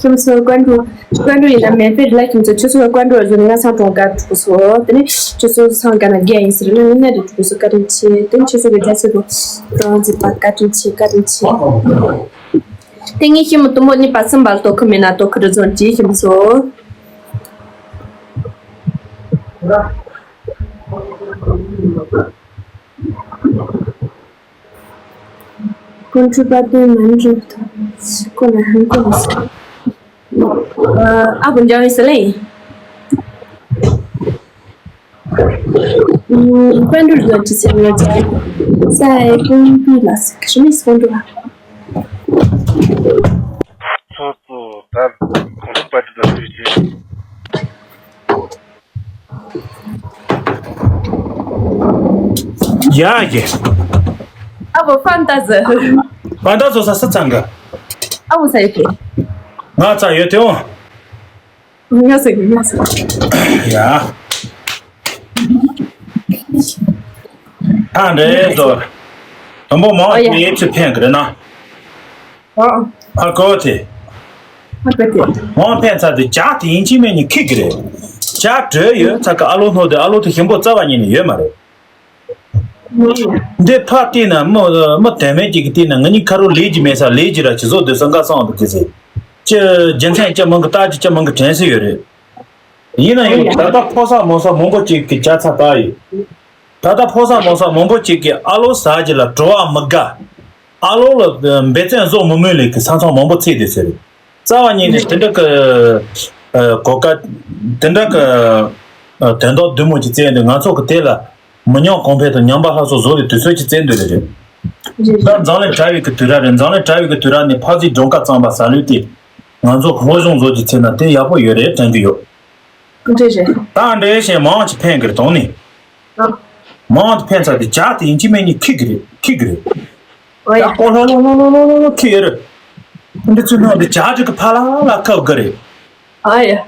ཁྱིམ་ཚོ་ཀོན་ཀྲུའུ། ཀོན་ཀྲུའུ་ཡིན་ན་མེད་པའི་རི་ལ་ཁྱིམ་ཚོ་ཆུ་ཚོད་ཀོན་ཀྲུའུ་རེ་ཟོ་ནི་ང་སང་གྲོང་དཀར་འགྲོ་སོ། དེ་ནི་ཆུ་ཚོད་སང་ག་ན་རྒྱ་ཡིན་ཟེར་ན་ངི་ནེ་རེ་འགྲོ་སོ་བཀའ་དྲིན་ཆེ། དེ་ནི་ཆུ་ཚོད་གི་རྒྱ་ཆེ་དོ་རང་ཟིག་པ་བཀའ་དྲིན་ཆེ་བཀའ་དྲིན་ཆེ། དེ་ངའི་ཁྱིམ་དུ་མོ་གཉིས་པ་སུམ་པ་ལ་དོ་ཁུ་མེད་ན་དོ་ཁུ་རུ་ཚོན་གྱིས་ཁྱིམ་སོ། ཀོན་ཀྲུ་པ་དོན་མན་རུ་ཐོ་ཁོ་ལ་ཧན་ཁོ་ལ་སོ། ཨ་བུ་འཇང་ཡིན་ས་ལེ། ཀོན་ཀྲུ་རྫོན་གྱི་སེམས་ལ་ས་ཡི་ཀུན་པི་ལ་སི་ཁྲི་མི་སོང་འགྲོ། ཚོ་ཚོ་ད་གོང་པ་དེ་དང་དུས་ཆེ། ཡ་གི། ཨ་བོ་ཕན་ཏ་ཟི། ཕན་ཏ་ཟོ་ས་ས་ཚང་གི། ཨ་བོ་ས་ཡི་གི། ང་ཚ་ཡོད་དེ་འོང་། ང་ཟེར་གི་ང་ཟེར། ཡ། ཨ་འདྲེ་ཟོ། དང་པོ་མང་ཨོ་ཡ། དེ་ཚོ་ཕན་གི་རེད་ན། ཨོ། ཨ་ཀོ་དེ། ཨ་ཀོ་དེ། མང་ཕན་ཚ་དེ་ཇ་དེ་ཡིན་གཅིག་མེད་གཉིས་ཁིག་གི་རེད། ཇ་བྲོས་ཡོད་ཚ་གི་ཨ་ལོ་སྣོ་དེ་ཨ་ལོ་དེ་ཞིམ་པོ་རྩ་བ་ཉིད་ནས་ཡོད་མ་རེད། འདི་ཕ་བལྟས་ན་མི་མི་དོན་མེད་ཅིག་གིས་བལྟས་ན་ང་གཉིས་ཁ་རོ་ལས་ཀྱི་མེད་ས་ལས་ཀྱི་ར་ཅི་བཟོ་སྡོད་ས་འགའ་སོང་འདུག་ཅི་ཟེར། ཅི་རྒྱུ་མཚན་ཅི་མང་གི་ལྟ་རྒྱུ་ཅི་མང་གི་དྲན་གསོ་ཡོད་རེད། ཡིན་ན་ཡང་ད་ལྟ་ཕོ་གསར་མོ་གསར་མང་པོ་ཅིག་གི་ཅ་ཚ་ལྟ་ཡོད། ད་ལྟ་ཕོ་གསར་མོ་གསར་མང་པོ་ཅིག་གིས་ཨ་ལོ་ཟ་རྒྱུ་ལ་བྲོ་བ་མི་དགའ། ཨ་ལོ་ལ་འབད་བརྩོན་བཟོ་མི་མོས་ལེ་གི་ས་མཚམས་མང་པོ་ཚུད་དེ་ཟེར། རྩ་བ་ཉིད་ནས་དེ་འདྲ་གི་གོ་སྐབས་དེ་འདྲ་གི་དོན་དག་བདུན་མོ་ཅིག་བཙལ་འདུག་ང་ཚོ་གི་དེ་ལ་མི་ཉམས་གོང་འཕེལ་དང་ཉམས་པ་སླར་གསོ་བཟོ་བའི་དུས་ཚོད་ཅིག་བཙལ་འདོད་ལེ་རེད། ད་འཛམ་གླིང་གྲགས་པའི་གི་དུས་རབས་རེད། འཛམ་གླིང་གྲགས་པའི་གི་དུས་རབས་ནས་ཕག་རྫིའི་སྒྲོམ་ཁ་གཙང་པ་ཟ་ལུགས་དེ་ང་ཚོ་གི་སློབ་སྦྱོང་བཟོ་རྒྱུ་ཚེ་ན་དེ་ཡག་པོ་ཡོད་རེད་དྲན་གི་ཡོད། འདྲེ་རེད། ད་འདྲེ་ཞེས་མང་ཅིག་ཕན་གི་རེད་དོང་ནི། ཨ། མང་དུ་ཕན་ཚ་དེ་ཇག་དེ་ཡིན་གཅིག་མིན་གཉིས་ཁྱི་གི་རེད་ཁྱི་གི་རེད། ཨོ་ཡ། ད་ཀོ་ལྷོ་ལྷོ་ལྷོ་ལྷོ་ལྷོ་ལྷོ་ཁྱི་ཡོད་རེད། འདི་ཚོའི་ནང་དུ་ཇག་ཅིག་གི་ཕ་ལ་ལ་ཁབ་གི་རེད། ཨ་ཡ།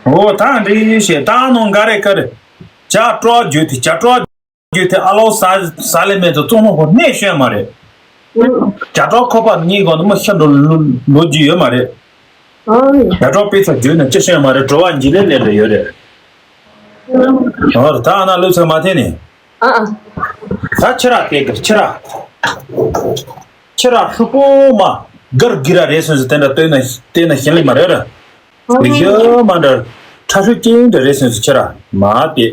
འོ་ད་འདྲེ་ཞེས་ད་ནང་འགའ་རེ་ག་རེ། ཇག་སྤྲོ་བ་བརྒྱུད་དེ་ཇག་སྤྲོ་བ་བརྒྱུད་དེ་ཨ་ལོ་ཟ་ཟ་ལེ་མེད་དུ་བཙོང་ནོ་ཧོ་གནས་ཤོད་མ་རེད། ཨུ། ཇག་སྤྲོ་བ་ཁོ་པ་གཉིས་གོ་ནི་མི་ཤ་འགྲོ་ལོ་ལོ་རྒྱུ་ཡོད་མ་རེད། ཨ་ཡ། ཇག་སྤྲོ་བ་དཔེ་ཚ་བརྒྱུད་ནས་ཅི་ཤོད་མ་རེད་བྲོ་བ་འཇིགས་ལེ་ལེ་ལེ་ཡོད་རེད། ཨོ་ད་ཨ་ན་ལུག་ཚོད་མ་ཐེ་ནི། ཨ་ཨ། ད་ཁྱི་ར་དེ་གི་ཁྱི་ར། ཁྱི་ར་ཧྲུལ་པོ་མ་གར་གི་ར་རེད་སོང་ཟེར་དེ་འདྲ་ལྟོས་ན་ལྟས་ན་ཞིམ་ལེ་མ་རེད་ར། ཨ། ཡོད་མ་འདྲ་ཁྲ་ཧྲུལ་ཅན་འདྲ་རེད་སོང་ཟེར་ཁྱི་ར་མ་དེ།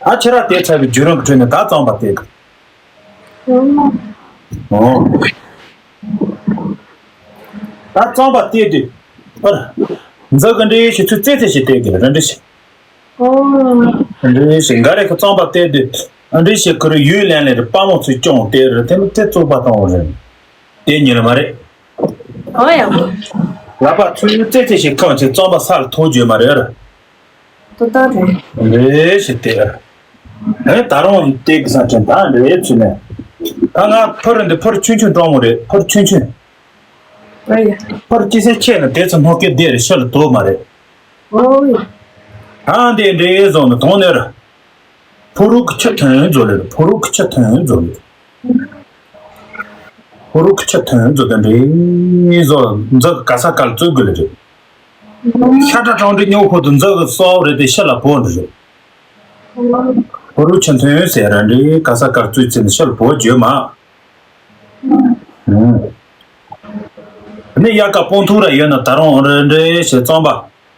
ཨ་ཁྱི་ར་དེ་ཚ་བའི་རྒྱུ་རང་གི་ཁྲོད་ནས་ད་གཙང་པ་དེ་གི། ཨོ། ད་གཙང་པ་བལྟས་དུས། ཨར། འཛག་གི་འདྲེ་ཞིག་ཚུར་རྩེ་རྩེ་ཞིག་བལྟས་དུས་ར་འདྲེ་ཞིག་ཨོ། འདྲེ་ཞིག་འགའ་རེ་གི་གཙང་པ་བལྟས་དུས་འདྲེ་ཞིག་ཁུར་ཡུལ་ལན་ལེ་རེ་དཔའ་མོ་ཚུར་སྐྱོང་བལྟས་ར་དེ་ནི་དེ་བཙོག་པ་བཏང་བ་རེད། དེ་ཉིད་ལ་མ་རེད། ཨོ་ཡ། ལག་པ་ཚུར་རྩེ་རྩེ་ཞིག་ཁང་ཆེ་གཙང་པ་ས་ལ་ཐོག་བརྗོད་མ་རེད་ར། ཏོ་ཏ་རེད། རེད་ཞེས་བལྟས། ཨེ་ད་རུང་བལྟས་ཀྱི་ས་ཆེན་ད་རེད་ཚུལ་ནས། ད་ང་ཕུར་འདི་ཕུར་ཆུན་ཆུན་སྤྲང་མོ་རེད་ཕུར་ཆུན་ཆུན། ཨེ་ཡ། ཕུར་ཅི་སེ་ཆེ་ན་དེ་ཚོ་སྣོད་སྐྱེ་བདེ་རེད་ཤ་ལ་དོ་མ་རེད། ཨོ་ཡ། ད་འདི་འདྲའི་བཟོ་ནི་དོང་ནས་ར། ཕུ་རུ་གི་ཆུ་ཐོན་བཟོ་ལེ་ར་ཕུ་རུ་གི་ཆུ་ཐོན་བཟོ་ལེ། ཕུ་རུ་གི་ཆུ་ཐོན་བཟོ་དེ་འདྲའི་བཟོ་འཛག་ག་ས་ག་ལ་བཙོས་དགོས་ལེ་རེད། ཤ་ཁྲ་གྲོང་འདྲི་སྨྱོ་ཁོ་དུ་འཛག་གི་སོག་རེད་དེ་ཤ་ལ་བོ་འདྲི་རེད། ཕོ་རུ་ཆེན་ཐོན་ཟེར་ར་འདྲི་ག་ས་གར་བཙུད་ཚེ་ནི་ཤ་ལ་བོ་བརྗོད་མ། ནི་དབྱར་ཁ་སྤོང་ཐུག་ར་ཡོད་ན་ད་རུང་རེ་འདྲི་ཞེས་རྩོམ་པ་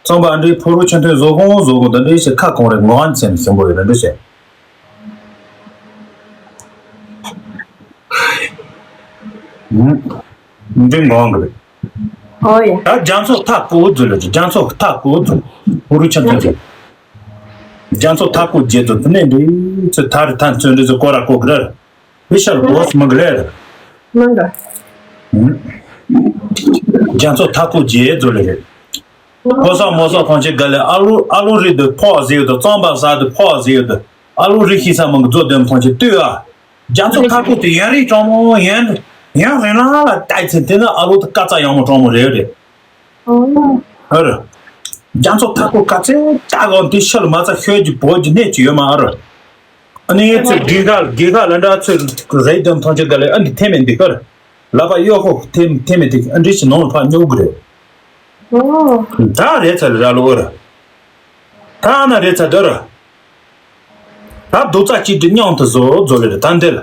རྩོམ་པ་འདྲི་ཕོ་རུ་ཆེན་ཐོན་བཟོ་གོང་བཟོ་གོང་ད་འདྲི་ཞེས་ཁ་གོང་རེ་ངོ་ཧན་ཚེ་ནི་སེམས་པོ་ཡོད་ར་འདྲི་ཞེས། འདི་ངོ་གི་རེད། ཨོ་ཡ། ད་རྒྱ་མཚོ་མཐའ་བསྐོར་རྫུ་ལ་རྒྱ་མཚོ་མཐའ་བསྐོར་རྫུ། ཕོ་རུ་ཆེན་ཐོན་རྫུ། རྒྱ་མཚོ་མཐའ་བསྐོར་རྒྱལ་རྫུ་དེ་ནས་འདི་ཚོ་ཐ་རི་ཐན་ཚོན་འདི་ཚོ་སྐོར་ར་བསྐོར་གི་རེད། བི་ཤལ་བོ་སི་མི་གི་རེད། མི་འགའ། རྒྱ་མཚོ་མཐའ་བསྐོར་རྒྱལ་རྫུ་ལ་རེད། ཕོ་སོག་མོ་སོག་ཐོང་ཆེ་ག་ལེ་ཨ་ལུ་ཨ་ལུ་རི་དུ་ཕོག་ཟེར་ཡོད་དུ་རྩོམ་པ་ཟ་དུ་ཕོག་ཟེར་ཡོད་དུ་ཨ་ལུ་རི་ཤི་ས་མང་གི་རྫོ་དོན་ཐོང་ཆེ་ལྟོས་ཨ། རྒྱ་མཚོ་མཐའ་སྐོར་དེ་ཡན་རིགས་གྲོང་མོ་ཡན་ཡན་རིགས་ལ་ལ་བལྟས་ཚེ་དེ་ནི་ཨ་ལོ་དེ་ཀ་ཙ་ཡང་མོ་གྲོང་མོ་རེད་རེད། ཨོ། ཨ་རེད། རྒྱ་མཚོ་མཐའ་སྐོར་ག་ཚད་ལྟ་གང་དེ་ཤི་ལ་མ་ཚ་ཤོད་ཀྱི་བོད་ཀྱི་གནས་ཀྱི་ཡོད་མ་ཨ་རེད། ཨ་ནི་ཚེ་དགེ་ག་དགེ་ག་ལ་འདྲ་ཚེ་རེད་དམ་ཐང་ཆེ་ག་ལེ་ཨ་འདི་ཐེ་མེད་འདི་ཁར་ལ་པ་གཡོ་ཧོ་ཐེ་ཐེ་མེད་དེ་ཨ་འདྲི་ཞིག་ནང་ལ་ཕར་སྙོག་གི་རེད། ཨོ། ད་རེད་ཚ་ལ་ར་ལོ་ཨ་རེད། ད་ཨ་ན་རེད་ཚ་འདི་རེད། ད་རྡོག་རྩ་གཅིག་སྒྲིལ་མཉམ་དུ་བཟོ་བཟོ་ལེ་རེད་ད་འདི་ལ།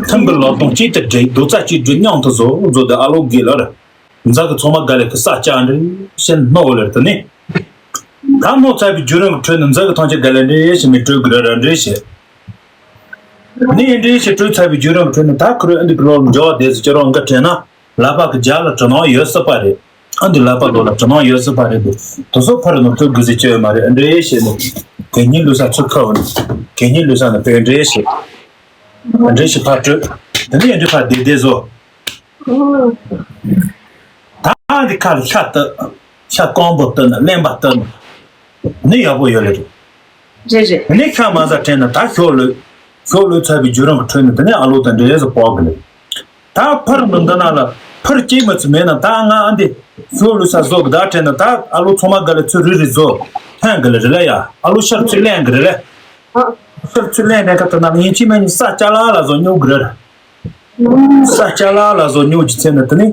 ཐིམ་གི་ལོ་སྟོང་གཅིག་ཏུ་སྒྲིལ་རྡོག་རྩ་གཅིག་སྒྲིལ་མཉམ་དུ་བཟོ་བཟོ་དུ་ཨ་ལོ་དགེ་ལ་རེད། འཛག་གི་ཚང་མ་དགའ་ལེ་གི་ས་ཆ་འདྲི་ཞེན་སྣོ་བོ་ལེ་རེད་དུ་ནི། ད་སྣོ་ཚ་བའི་རྒྱུ་རང་གི་ཁྲོད་ནས་འཛག་གི་ཐང་ཆ་དགའ་ལེ་འདྲི་ཞེན་མི་སྤྲོད་གི་རེད་ར་འདྲི་ཞེ། ནི་འདྲི་ཞེ་སྤྲོད་ཚ་བའི་རྒྱུ་རང་གི་ཁྲོད་ནས་ད་ཁུ་རུ་ཨ་འདི་གི་ལོ་འཇོག་བསྡད་ཟེར་ཁྱོད་རང་འགའ་དྲན་ན། ལག་པ་གི་རྒྱ་ལ་གྲི་ནང་ཡོད་སྲིད་པ་རེད། ཨ་འདི་ལག་པ་ལོ་ལ་གྲི་ནང་ཡོད་སྲིད་པ་རེད་འདུག་དུ་སོ་ཕར་ནང་ཐུག་དགོས་ཟེར་གྱི་ཡོད་མ་རེད་ཨ་འདྲེ་ཞེས་ནས། གད་སྙིགས་ལུས་ས་ཚུར་ཁ་འོ་ནས། གད་སྙིགས་ལུས་ས་ནས་པའི་འདྲེ་ཞེས། ཨ་འདྲེ་ཞེས་ཕར་བྲོས། དེ་ནས་ཨ་འདྲེ་ཕར་བསྡད་བསྡད་བཟོ། ད་འདི་ཁ་ལ་ཤ་བཏབ། ཤ་སྐམ་པོ་བཏབ་ན་རློན་པ་བཏབ་ན། ནི་ཡག་པོ་ཡོད་ལེ་རེད། རེད་རེད། ནི་ཤ་མ་ཟ་དྲན་ན་ད་ཞོག་ལོས། ཞོག་ལོས་ཚ་བའི་རྒྱུ་རང་གི་ཁྲོད་ནས་དེ་ནས་ཨ་ལོ་དང་འདྲེས་སུ་སྤོག་གི་ལེ། ད་ཕར་མི་འདི་ན་ལ་ཕར་སྐྱེས་མི་ཚུ་མེད་ན་ད་ང་ཨ་འདི་ཞོག་ལོས་ས་བཟོ་གི་ད་དྲན་ན་ད་ཨ་ལོ་ཚང་མ་ག་ལེ་ཚུ་རི་རི་བཟོ་ཐོན་གི་ལེ་རེད་ལེ་ཡ་ཨ་ལོ་ཤར་ཚུ་ལེན་གི་རེད་ལེ། ཤར་ཚུ་ལེན་ནས་ཁ་ད་ན་ཡིན་གཅིག་མིན་གཉིས་ས་ཅ་ལག་ལ་བཟོ་སྙོག་གི་རེད། ས་ཅ་ལག་ལ་བཟོ་སྙོག་གི་ཚེ་ན་དེ་ནི་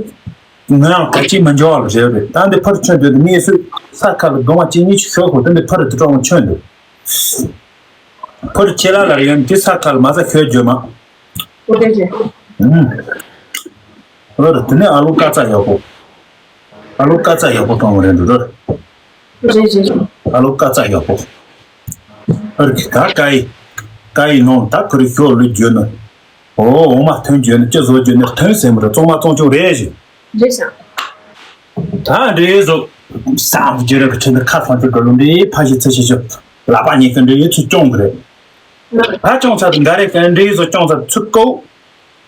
ང་ཡང་ག་གཅིག་མི་འཇོག་ལ་རེད་རེད་ད་འདི་ཕར་ཆོན་འདོད་དུ་མིས་སུ་ས་ཁ་ལ་སྡོང་བ་གཅིག་གཉིས་ཤོག་གོ་དེ་འདི་ཕར་དུ་གྲོང་ཆོན་འདུག་ཕར་ཆེ་ལ་ལ་ཡོན་དེ་ས་ཁ་ལ་མ་ས་ཤོད་བརྗོད་མ། ཨུ། ཨོ་རེད། དེ་ནས་ཨ་ལོ་ཀ་ཙ་ཡག་པོ། ཨ་ལོ་ཀ་ཙ་ཡག་པོ་གཏོང་བ་རེད་འདུག་ར། རེད་རེད། ཨ་ལོ་ཀ་ཙ་ཡག་པོ། ཨོ་རེད། ད་ཀ་ཡི། ཀ་ཡི་ནང་ད་ཁོ་རེ་ཤོག་ལུས་བརྗོད་ནི། ཨོ་འོ་མ་ཐོན་བརྗོད་ནི་ཅི་བཟོ་བརྗོད་ནི་ཐོན་ཟེར་མི་རེད། གཙང་མ་གཙང་ཆུང་རེད་ཞེས། རེད་ཤག་ད་འདྲའི་བཟོ། སམ་ཇི་ར་གི་ཁྲིད་ནི་ཁ་ཐང་ཆུ་འགྲོ་ལུང་འདྲའི་ཕ་ཞིག་ཚེ་ཞིག་ཞིག་ལག་པ་གཉིས་ཀྱི་འདྲའི་ཚུར་སྐྱོང་གི་རེད། ད་སྐྱོང་ཚར་དུ་འགའ་རེ་གི་འདྲའི་བཟོ་སྐྱོང་ཚར་ཚུར་བཀོག་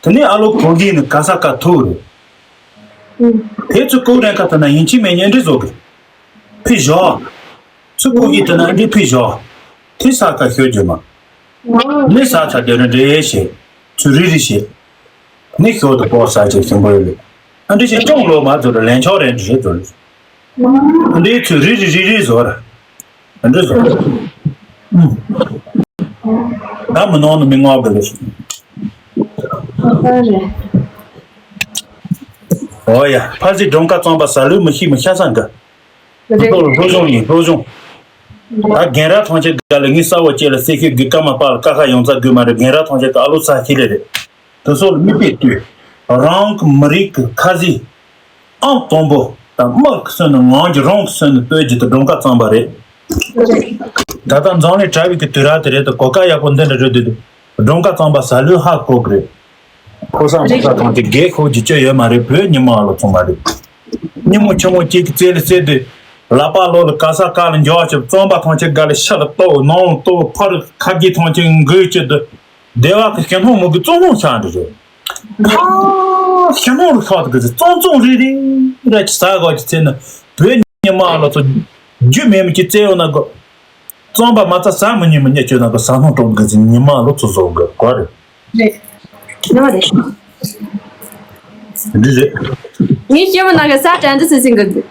དེ་ནས་ཨ་ལོ་གོ་གི་ནི་ག་ས་ག་ཐུག་རེད། དེ་ཚོ་ཀོ་རན་ཁ་ཐ་ན་ཡིན་གཅིག་མིན་གཉིས་འདྲི་བཟོ་གི། ཕི་ཞོ། ཚུ་ཀོ་གི་ཐ་ན་འདྲི་ཕི་ཞོ། ཐི་ས་ཀ་ཤོད་རྒྱུ་མ། ནི་ས་ཚ་དེ་རུ་འདྲེ་ཞེ། ཚུ་རི་རི་ཞེ། ནི་ཤོ་དུ་པོ་ས་ཅེ་ཞིམ་པོ་ཡོད་ལེ། ཨ་འདྲི་ཞེ་ཅོང་ལོ་མ་ཚོ་རུ་ལན་ཆོག་རེ་འདྲི་ཞེ་ཚོ་ལེ། ཨ་འདྲི་ཚུ་རི་རི་རི་རི་བཟོ་ར། ཨ་འདྲི་བཟོ། ད་མི་ནོར་ནི་མི་ངོ་བ་ལེ། ཨོ་ཡ། ཕ་སི་སྒྲོང་ཁ་གཙང་པ་ཟ་ལུས་མི་ཤི་མི་ཤ་ས་འགའ། རེད། སློབ་སྦྱོང་ཡིན་སློབ་སྦྱོང་། ད་རྒན་རབས་ཐམས་ཅད་ག་ལ་ངའི་ས་འོག་བཅས་ལ་སེ་ཤེ་གི་ཀ་མ་པ་ལ་ཀ་ཁ་ཡོང་ཚ་དགོས་མ་རེད། རྒན་རབས་ཐམས་ཅད་ག་ཨ་ལོ་ཚ་ཤི་ལེ་རེད། དེ་ཚོ་ལ་མིག་དཔེ་ལྟོས། རང་གི་མི་རིགས་ཀྱི་ཁ་ཟས། ཨང་དང་པོ་དང་དམག་གི་སོན་ནི་ངང་གི་རང་གི་སོན་ནི་སྤོས་རྒྱུ་དེ་སྒྲོང་ཁ་གཙང་པ་རེད། རེད། ད་ལྟ་འཛམ་གླིང་དྲ་བའི་གི་དུས་རབས་དེ་རེད་དེ་གོ་སྐབས་ཡག་པོ་འདི་འདྲ་རེད་དེ། སྒྲོང་ཁ་གཙང་པ་ཟ་ལུས་ཧ་གོ་གི་རེད། ཕོ་གསར་མོ་གསར་ཐམས་ཅད་རྒས་ཤོར་རྒྱུ་ཅི་ཡོད་མ་རེད། བོད་ཉི་མ་ལ་ཚང་མ་རེད། ཉིན་མོ་ཆུ་མོ་གཅིག་གི་རྩེ་ལ་རྩེ་དུས། ལག་པ་ལོག་ལ་ག་ས་ག་ལ་འཇོག་བྱེད་རྩམ་པ་ཐམས་ཅད་ག་ལ་ཤ་ལ་གཏོགས་ནང་ལ་གཏོགས་ཕར་ཁ་གི་ཐམས་ཅད་འགུལ་བྱེད་དུ། སྡེ་བ་གི་ཞི་སྣང་མུ་གི་གཙང་སྣང་ཆགས་འདི་རེད། ཁ་ཞི་སྣང་རུ་ཤོག་གི་རྩམ་རྩམ་རི་རི་ར་ཅི་ཟ་དགོས་ཀྱི་ཚེ་ན་བོད་ཉི་མ་ལ་ཚོ་རྒྱུ་མེད་མི་གི་རྩེ་ཡོང་ན་དགོས། རྩམ་པ་མ་རྩ་ཟ་མི་ཉན་མི་ཉན་བཅོས་ན་དགོས་ཟ་སྣང་སྤྲོ་གི་ཚེ་ཉི་མ་ལ་ཚོ་བཟོ་དགོས་གོ་རེད། རེད། ཡོད་རེད། འདི་རེད། ངའི་སྐྱེ་བོ་ནང་གི་ས་དྲན་འདི་སི་སིང་གི་འདུག་